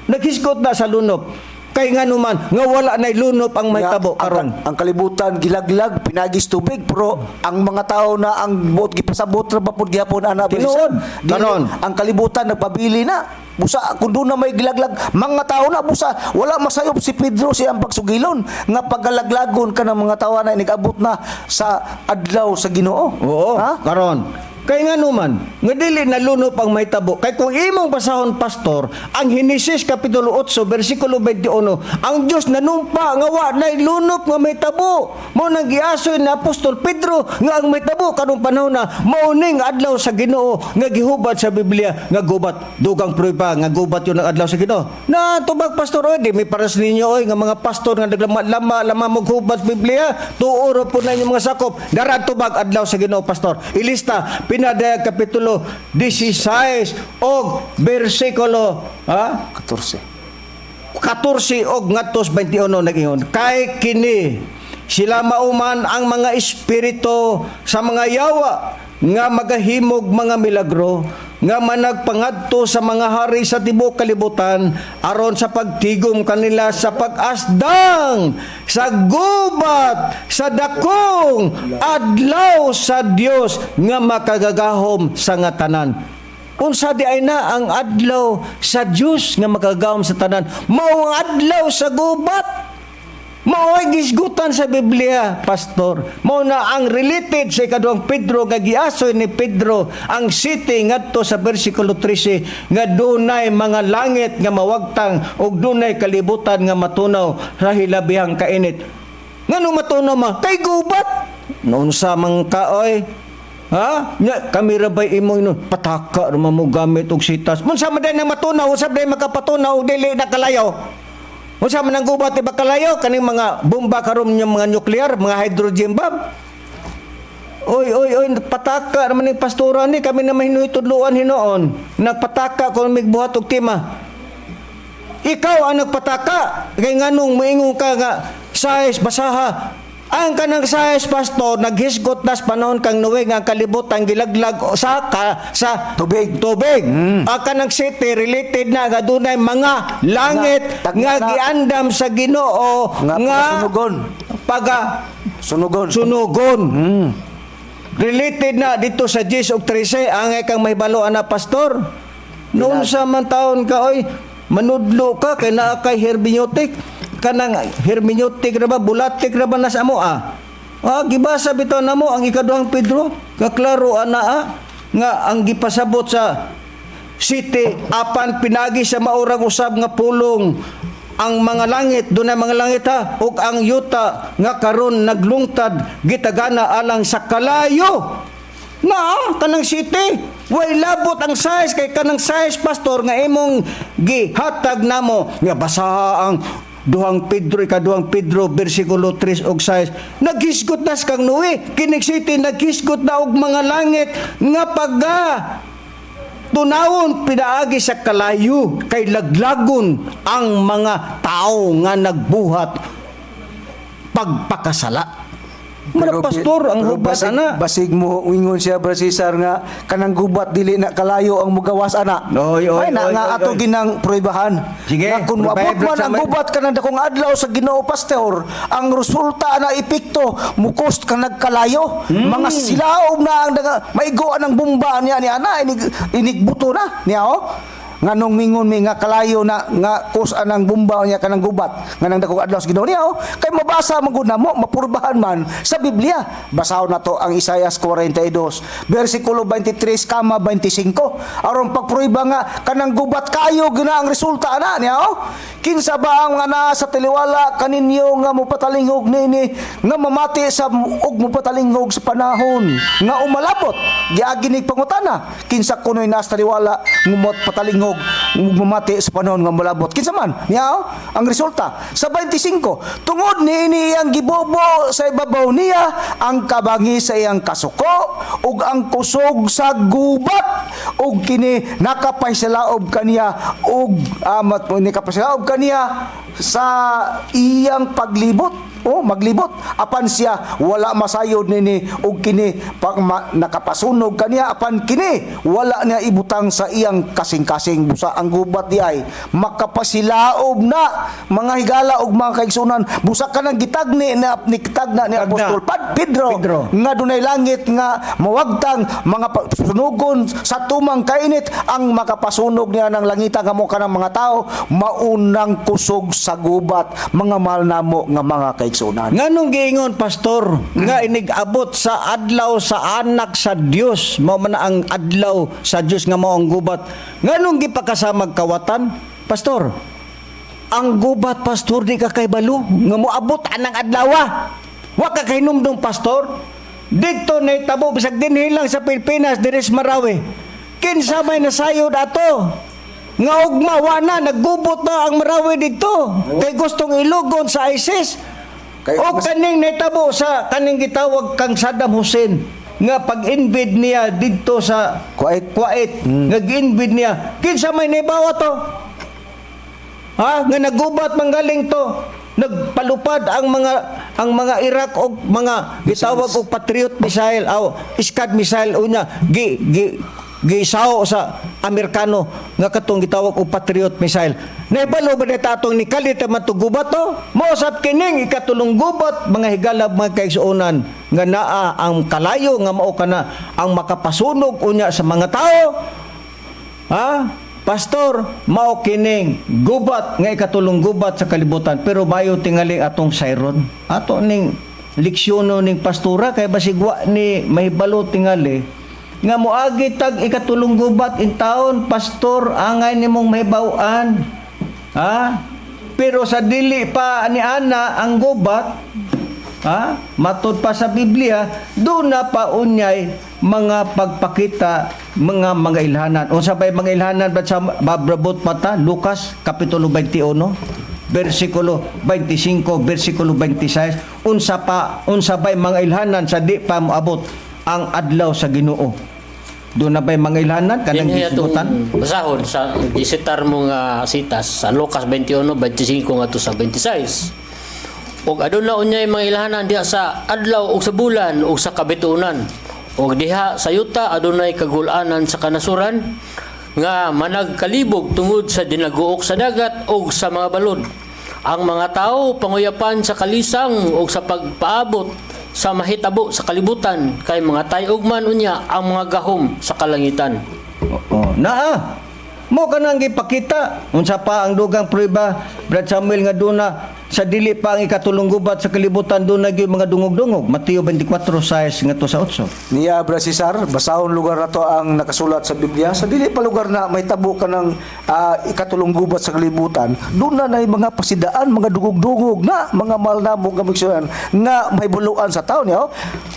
Naghisgot na sa lunop. Kay nga numan nga wala na lunop ang mahitabo Nga, karon. Ang kalibutan gilaglag pinagis tubig, pero ang mga tao na ang buot gipasabot ra ba pud gihapon ana, Brad Tinuod. Cesar? Dili, Karon. ang kalibutan nagpabili na. Busa kung doon na may gilaglag mga tao na, busa wala masayop si Pedro siyang pagsugilon nga pagalaglagon ka ng mga tao na nigabot na sa adlaw sa Ginoo. Oo, Ha? karon. Kay nga numan, nga dili na lunop ang mahitabo. Kay kung imong basahon, pastor, ang Henesis kapitulo 8 bersikulo 21, ang Dios nanumpa nga wa nay lunop nga mahitabo. Mao nang giasoy ni Apostol Pedro nga ang mahitabo karong panahon na mao ning adlaw sa Ginoo nga gihubad sa Biblia nga gubat. Dugang prueba nga gubat yun ang adlaw sa Ginoo. Na tubag, pastor, oy, di mi paras ninyo oy nga mga pastor nga naglama lama maghubad sa Biblia, tuo ra po na inyong mga sakop. Dara tubag adlaw sa Ginoo, pastor. Ilista Pinadayag kapitulo 16 og bersikulo, ha? 14. 14 og ngadto 21, nag-ingon, kay kini sila mauman ang mga espiritu sa mga yawa nga magahimog mga milagro nga managpangadto sa mga hari sa tibuok kalibutan aron sa pagtigom kanila sa pag-asdang sa gubat sa dakong adlaw sa Dios nga makagagahom sa nga tanan. Unsa di ay na ang adlaw sa Dios nga makagagahom sa tanan? Mao ang adlaw sa gubat. Mao ay gisgutan sa Biblia, pastor. Mao na ang related sa ikaduhang Pedro nga giasoy ni Pedro ang 7 ngadto sa bersikulo 13 nga dunay mga langit nga mawagtang ug dunay kalibutan nga matunaw sa hilabihang kainit. Ngano matunaw ma? Kay gubat. Naunsa man ka oy? Ha? Nya kami ra bay imo inon pataka ra man mo gamit og sitas. Unsa man day nang matunaw, unsa day makapatunaw og dili na kalayaw? Unsa man ang gubat di ba kalayo kaning mga bomba karon yung mga nuclear, mga hydrogen bomb? Oy, oy, oy, pataka naman ni pastora ni kami na mahinuy tudluan hinuon. Nagpataka kung migbuhat og tema. Ikaw ang nagpataka. Kay nganong moingon ka nga size basaha. Ang kanang size, pastor, naghisgot nas panahon kang Noe nga ang kalibutan gilaglag sa ka, sa Tubig. Tubig. Ang kanang 7 related na nga dunay mga langit Nga, nga na. giandam sa Ginoo Nga pagasunugon. Paga Sunugon. Sunugon. Related na dito sa 10 ug 13 ang kang mahibalo ana, pastor. Noon sa man taon ka oy, manudlo ka kay naa kay hermeneutic, kanang hermeneutic ra ba, bulatik ra ba nas amo ah. Ah, gibasa bitaw namo ang ikaduhang Pedro, kaklaro ana ah, nga ang gipasabot sa 7 apan pinagi sa maurang usab nga pulong. Ang mga langit, dunay mga langit ha, ug ang yuta nga karon naglungtad gitagana alang sa kalayo. Na kanang city way labot ang size, kay kanang size, pastor, nga imong gihatag namo nga basa ang Duhang Pedro, ikaduhang Pedro, bersikulo 3 og 6, naghisgot na kang Noe. Kining city naghisgot na og mga langit nga pagga tunawon pinaagi sa kalayo, kay laglagon ang mga tao nga nagbuhat pagpakasala. Mana, pastor, ang Pero hubat basig, ana. Basig mo ingon siya, Brother Cesar, nga kanang gubat dili na kalayo ang mugawas ana. Oy, oy, Ay na oy, nga oy, ato oy. ginang pruebahan. Sige, Nga kung pruebahan, moabot man Brother ang Samuel. gubat kanang dakong adlaw sa Ginoo, pastor, ang resulta na epekto mukos ka nagkalayo. Mga silaob na ang maigo ang bomba niya ni ana inig inigbuto na niya oh. Nganong mingon mi nga kalayo na nga kus anang bomba niya kanang gubat nganang dakong adlaw sa Ginoo niya oh, kay mabasa man gud namo, mapurbahan man sa Biblia. Basahon nato ang Isaias 42 bersikulo 23 kama 25 aron pagprueba nga kanang gubat kayo gina ang resulta ana niya oh. Kinsa ba ang nga naa sa taliwala kaninyo nga mopatalingog niini, nga mamati sa ug mopatalingog sa panahon nga umalabot? Giagi ni pangutana, kinsa kunoy naa sa taliwala nga mopatalingog ug mamati sa panahon nga umalabot? Kinsa man niya oh? Ang resulta sa 25, tungod niini iyang gibobo sa ibabaw niya ang kabangi sa iyang kasuko ug ang kusog sa gubat, ug kini nakapahilaob kaniya ug nakapahilaob kaniya sa iyang paglibot o maglibot, apan siya wala masayod nini, ug kini nakapasunog kaniya, apan kini wala niya ibutang sa iyang kasing-kasing. Busa ang gubat di ay makapasilaob na, mga higala ug mga kaigsunan. Busa kanang gitagni na ni kitagna ni Tagna. Apostol Pedro, Pedro. nga dunay langit nga mawagtang mga sunugon sa tumang kainit. Ang makapasunog niya ng langita nga mo kanang mga tao maunang kusog sa gubat, mga mahal namo nga mga kaigsunan. Nganong giingon, pastor, nga inig-abot sa adlaw sa anak sa Dios, mao man ang adlaw sa Dios nga mao ang gubat? Nganong gipakasamag kawatan, pastor? Ang gubat, pastor, di ka kaybalo nga moabot anang adlaw. Wa ka kahinumdum, pastor. Didto nahitabo bisag dinhi lang sa Pilipinas, diri sa Marawi. Kinsa may nasayod ato? Nga ugma wa na naggubot na ang Marawi didto kay gustong ilugon sa ISIS. O kaning nahitabo sa kaning gitawag kang Saddam Hussein nga pag-invade niya didto sa Kuwait. Kuwait, nga gi-invade niya, kinsa may nahibawa to? Ha? Nga nagubat manggaling to. Nagpalupad ang mga Iraq og mga gitawag og Patriot missile aw Scud missile, unya gi gi gisaw sa Amerikano nga katong gitawag og Patriot missile. Nahibalo ba nita atong nikalit man to gubat to? Mao sab kining ikatulong gubat, mga higala, mga kaigsuonan, nga naa ang kalayo nga mao kana ang makapasunog unya sa mga tao. Ha? Pastor, mao kining gubat nga ikatulong gubat sa kalibutan, pero mayo tingali atong sayron. Ato ning leksyono ning pastora kay basig wa ni mahibalo tingali nga moagi tag ikatulong gubat in taon, pastor, angay nimong mahibaw-an. Ha? Pero sa dili pa ni ana ang gubat, ha? Matod pa sa Biblia, doon na pa unyay mga pagpakita mga ilhanan. Unsa bay mga ilhanan ba sa babrabot mata? Lucas kapitulo 21 bersikulo 25, bersikulo 26. Unsa bay mga ilhanan sa di pa moabot ang adlaw sa Ginoo? Doon na bay mga ilhanan kanang Dinhi gisgutan? atong basahon sa gisitar mo nga sitas sa Lucas 21:25 ngadto sa 26. Ug aduna unyay mga ilhanan diha sa adlaw ug sa bulan ug sa kabituonan. Ug diha sa yuta adunay kagulanan sa kanasuran nga managkalibog tungod sa dinaguok sa dagat ug sa mga balod. Ang mga tao panguyapan sa kalisang ug sa pagpaabot sa mahitabo sa kalibutan kay mga tayog man unya ang mga gahom sa kalangitan. Oo. Naa. Mo kanang gipakita unsa pa ang dugang prueba, Brad Samuel, nga duna Sa dili pa ang ikatulong gubat sa kalibutan, doon na gyud mga dungog-dungog. Mateo 24:6 ngadto sa 8. Niya, Bra Cesar, basahon lugar na to ang nakasulat sa Biblia. Sa dili pa lugar na may tabo ka ng ikatulong gubat sa kalibutan, doon na nay mga pasidaan, mga dugog-dugog na, mga mahal na mo gamiksunan, nga may buluan sa taon niya.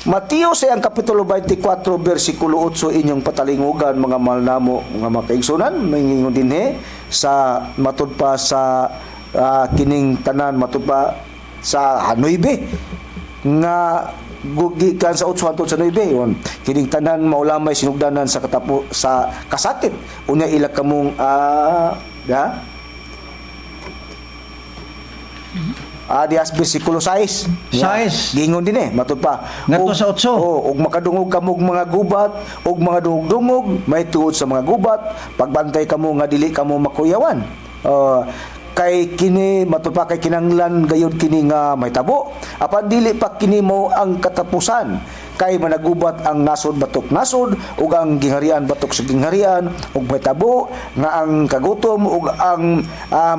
Mateo sa ang Kapitulo 24, versikulo 8, inyong patalingugan, mga mahal namo, mga makaigsunan, mangingon dinhi sa matud pa sa kining tanan, matud pa sa 9 nga gikan sa 8 hangtod sa 9 yon, kining tanan maulamay sinugdanan sa katapo sa kasakit, unya ila kamong ya dias bersikulo 6. 6. Gingon din eh, matud pa. Ngadto sa 8. Oh, ug makadungog kamog mga gubat ug mga dungog-dungog may tuod sa mga gubat, pagbantay kamo nga dili kamo makuyawan. Kay kini matud pa kay kinanglan gayud kini nga mahitabo, apan dili pa kini mo ang katapusan, kay managubat ang nasod batok nasod ug ang gingharian batok sa gingharian, ug mahitabo nga ang kagutom ug ang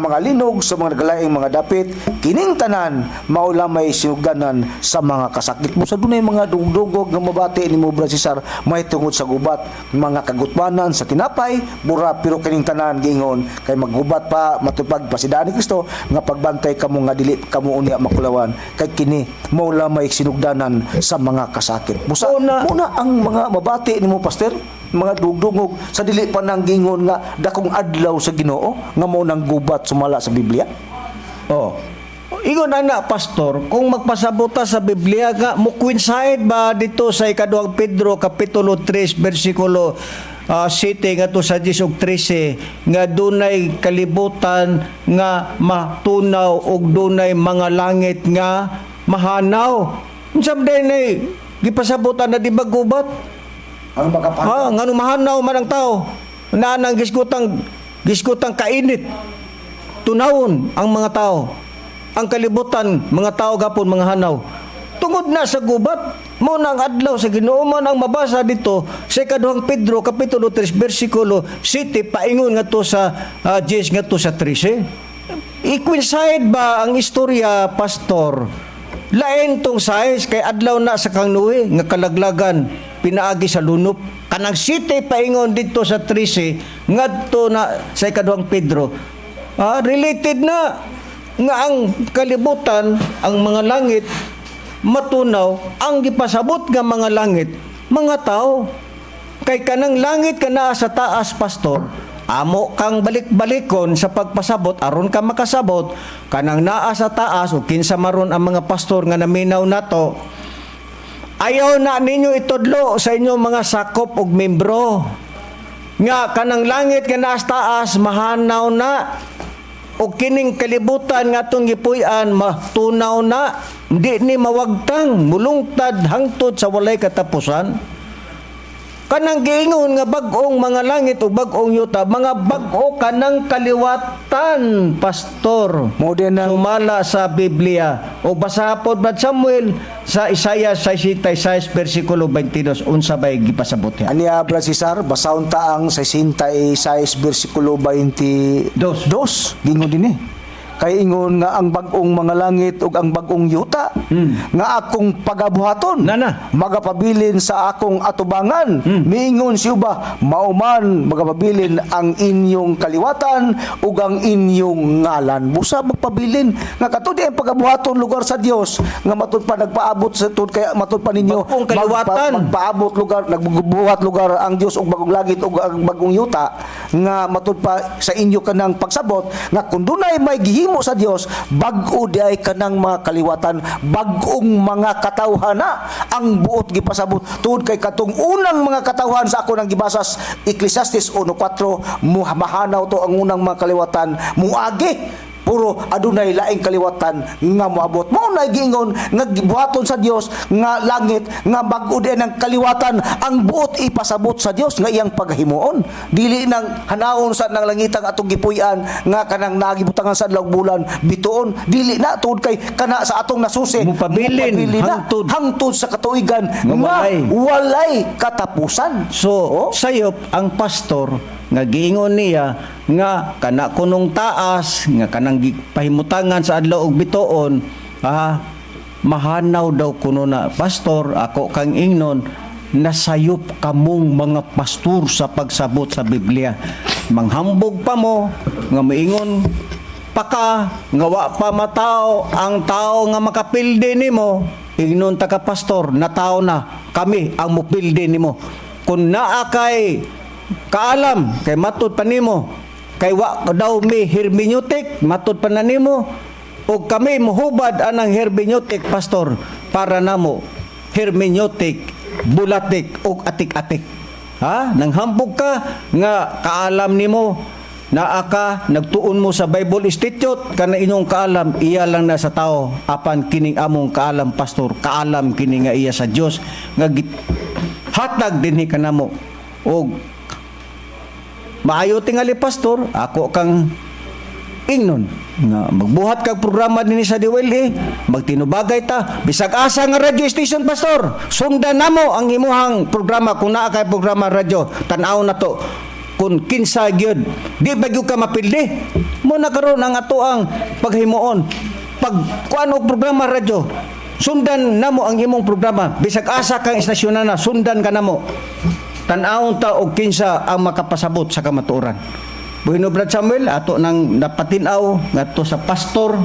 mga linog sa mga naglaing mga dapit, kining tanan mao lamay sinugdanan sa mga kasakit. Busa dunay mga dugdugog nga mabati nimo, Brad Cesar, may tungod sa gubat, mga kagutmanan sa tinapay bura, pero kining tanan giingon kay maggubat pa matupag pasidaan ni Kristo nga pagbantay kamo nga dili kamo unya makulawan, kay kini mao lamay sinugdanan sa mga kasakit. Busa muna ang mga mabati nimo, pastor, mga dugdungog sa dili pa nang gingon nga dakong adlaw sa Ginoo nga mao nang gubat sumala sa Biblia. Oh. Ingon ana, pastor, kung magpasabota sa Biblia nga mo coincide ba dito sa ikaduhang Pedro kapitulo 3 bersikulo 7 ngadto sa 10 ug 13 nga dunay kalibutan nga matunaw ug dunay mga langit nga mahanaw. Unsa man day gipasabutan na di ba gubat? Ang makapag Ha, ngano mahanaw man ang tao. Naa nang gisgutang kainit. Tunawon ang mga tao. Ang kalibutan, mga tao gapon mga hanaw. Tungod na sa gubat, mo na ang adlaw sa Ginoo, mo na ang mabasa dito sa ikaduhang Pedro kapitulo 3 bersikulo 7 paingon ngadto sa 10 ngadto sa 13. I-coincide ba ang istorya, pastor? Lain tong size kay adlaw na sa kang Noe nga kalaglagan pinaagi sa lunop. Kanang 7 paingon dito sa 13 ngadto na sa ikaduhang Pedro. Related na nga ang kalibutan, ang mga langit matunaw, ang gipasabot nga mga langit, mga tao. Kay kanang langit ka naa sa taas, pastor, amo kang balik-balikon sa pagpasabot aron ka makasabot kanang naa sa taas o kinsa maron ang mga pastor nga naminaw nato. Ayaw na ninyo itudlo sa inyong mga sakop og membro nga kanang langit nga naa sa taas mahanaw na o kining kalibutan nga atong gipuy-an matunaw na, di ni mawagtang mulungtad hangtod sa walay katapusan. Kanang giingon nga bag-ong mga langit o bag-ong yuta, mga bag-o kanang kaliwatan, pastor. Mo din ang sumala sa Biblia. O basa pod Brad Samuel sa Isaiah 66 versikulo 22, unsa bay gipasabot niya? Aniya, Brad Cesar, basahon ta ang 66 versikulo 22. Dos. Gingon din eh. Kay ingon nga ang bag-ong mga langit ug ang bag-ong yuta nga akong pagabuhaton Nana. magapabilin sa akong atubangan. Miingon si Uba, mauman magapabilin ang inyong kaliwatan ug ang inyong ngalan. Busa magpabilin nga kato di ang pagabuhaton lugar sa Dios nga matud pa nagpaabot sa tud kay matud pa ninyo Bag-ong kaliwatan. Magpaabot lugar, nagbuhat lugar ang Dios og bagong langit ug ang bagong yuta nga matud pa sa inyo kanang pagsabot nga kun dunay may gihimo sa Dios, bag-o di ay kanang mga kaliwatan, bag-ong mga katawhan na ang buot gipasabot tungod kay katong unang mga katawhan sa ako nang gibasa sa Ecclesiastes 1:4, mahanaw to ang unang mga kaliwatan muagi puro adunay laing kaliwatan nga moabot. Mao na giingon nga gibuhaton sa Dios nga langit nga bag-o din ang kaliwatan ang buot ipasabot sa Dios nga iyang paghimuon. Dili nang hanaon sa nang langitang atong gipuy-an nga kanang nagibutangan sa adlaw bulan bituon, dili na tungod kay kana sa atong nasusi Mupabilin, mupabilin na, hangtod. hangtod sa katuigan Nga nga walay. walay katapusan. So, Oh? sayop ang pastor nga giingon niya nga kana kunong taas nga kanang pahimutangan sa adlaw og bituon, mahanaw daw kuno na. Pastor, ako kang ingnon, nasayop kamong mga pastor sa pagsabot sa Biblia. Manghambog pa mo nga moingon pa ka nga wa pa matao ang tao nga makapildi nimo. Ingnon ta ka, pastor, natao na kami ang mupildi nimo. Kung naa kay kaalam, kay matud pa nimo kay wa daw mi hermeneutic, matud pa na nimo, ug kami mohubad anang hermeneutic, pastor. Para namo, hermeneutic, bulatik ug atik-atik. Ha, nanghambog ka nga kaalam nimo, naa ka, nagtuon mo sa Bible Institute. Kana inyong kaalam, iya lang na sa tao, apan kining among kaalam, pastor, kaalam kini nga iya sa Dios nga hatag dinhi kanamo. Og maayo tingali, pastor, ako kang ingnon nga magbuhat kag programa dinhi sa DWLA, magtinubagay ta bisag asa nga radio station. Pastor, sundan namo ang imuhang programa. Kung naa kay programa radyo, tan-aw na to kung kinsa gyud. Di ba gyud ka mapildi mo na karon ang ato ang paghimuon pag kuan og programa radyo? Sundan namo ang imong programa bisag asa kang istasyonan na, sundan ka namo. Tan-awon ta og kinsa ang makapasabot sa kamatuoran. Bueno, Brad Samuel, ato nang napatin-aw ngadto sa pastor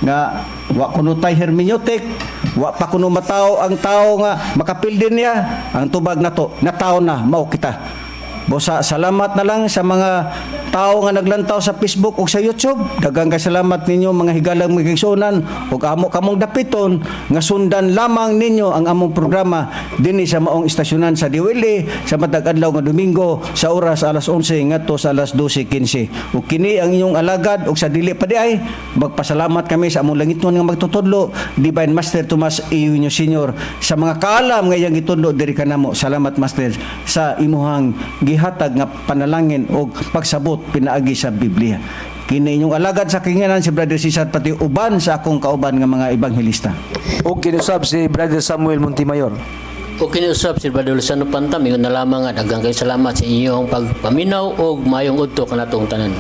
nga wa kuno tay hermeneutic, wa pa kuno matao ang tao nga makapildi niya. Ang tubag nato, natao na, mao kita. Busa salamat na lang sa mga tao nga naglantaw sa Facebook ug sa YouTube. Daghang kay salamat ninyo, mga higalang mga igsuonan, ug amo kamong dapiton nga sundan lamang ninyo ang among programa dinhi sa maong istasyonan sa DWLA sa matag adlaw nga Domingo sa oras alas 11 ngadto sa alas 12:15. Ug kini ang inyong alagad, ug sa dili pa di ay magpasalamat kami sa among langitnon nga magtutudlo, Divine Master Tomas Eugenio Senior, sa mga kaalam nga iyang gitudlo diri kanamo. Salamat, Master, sa imuhang gihatag nga panalangin og pagsabot pinaagi sa Biblia. Kini inyong alagad sa kahanginan, si Brother Cesar, pati uban sa akong kauban nga mga ebanghelista. Ug kinusab si Brother Samuel Montemayor. O kiniusap si Brother Luciano Pantam, ingon na lamang nga daghang kay salamat sa inyong pagpaminaw og mayong udto kanatong tanan.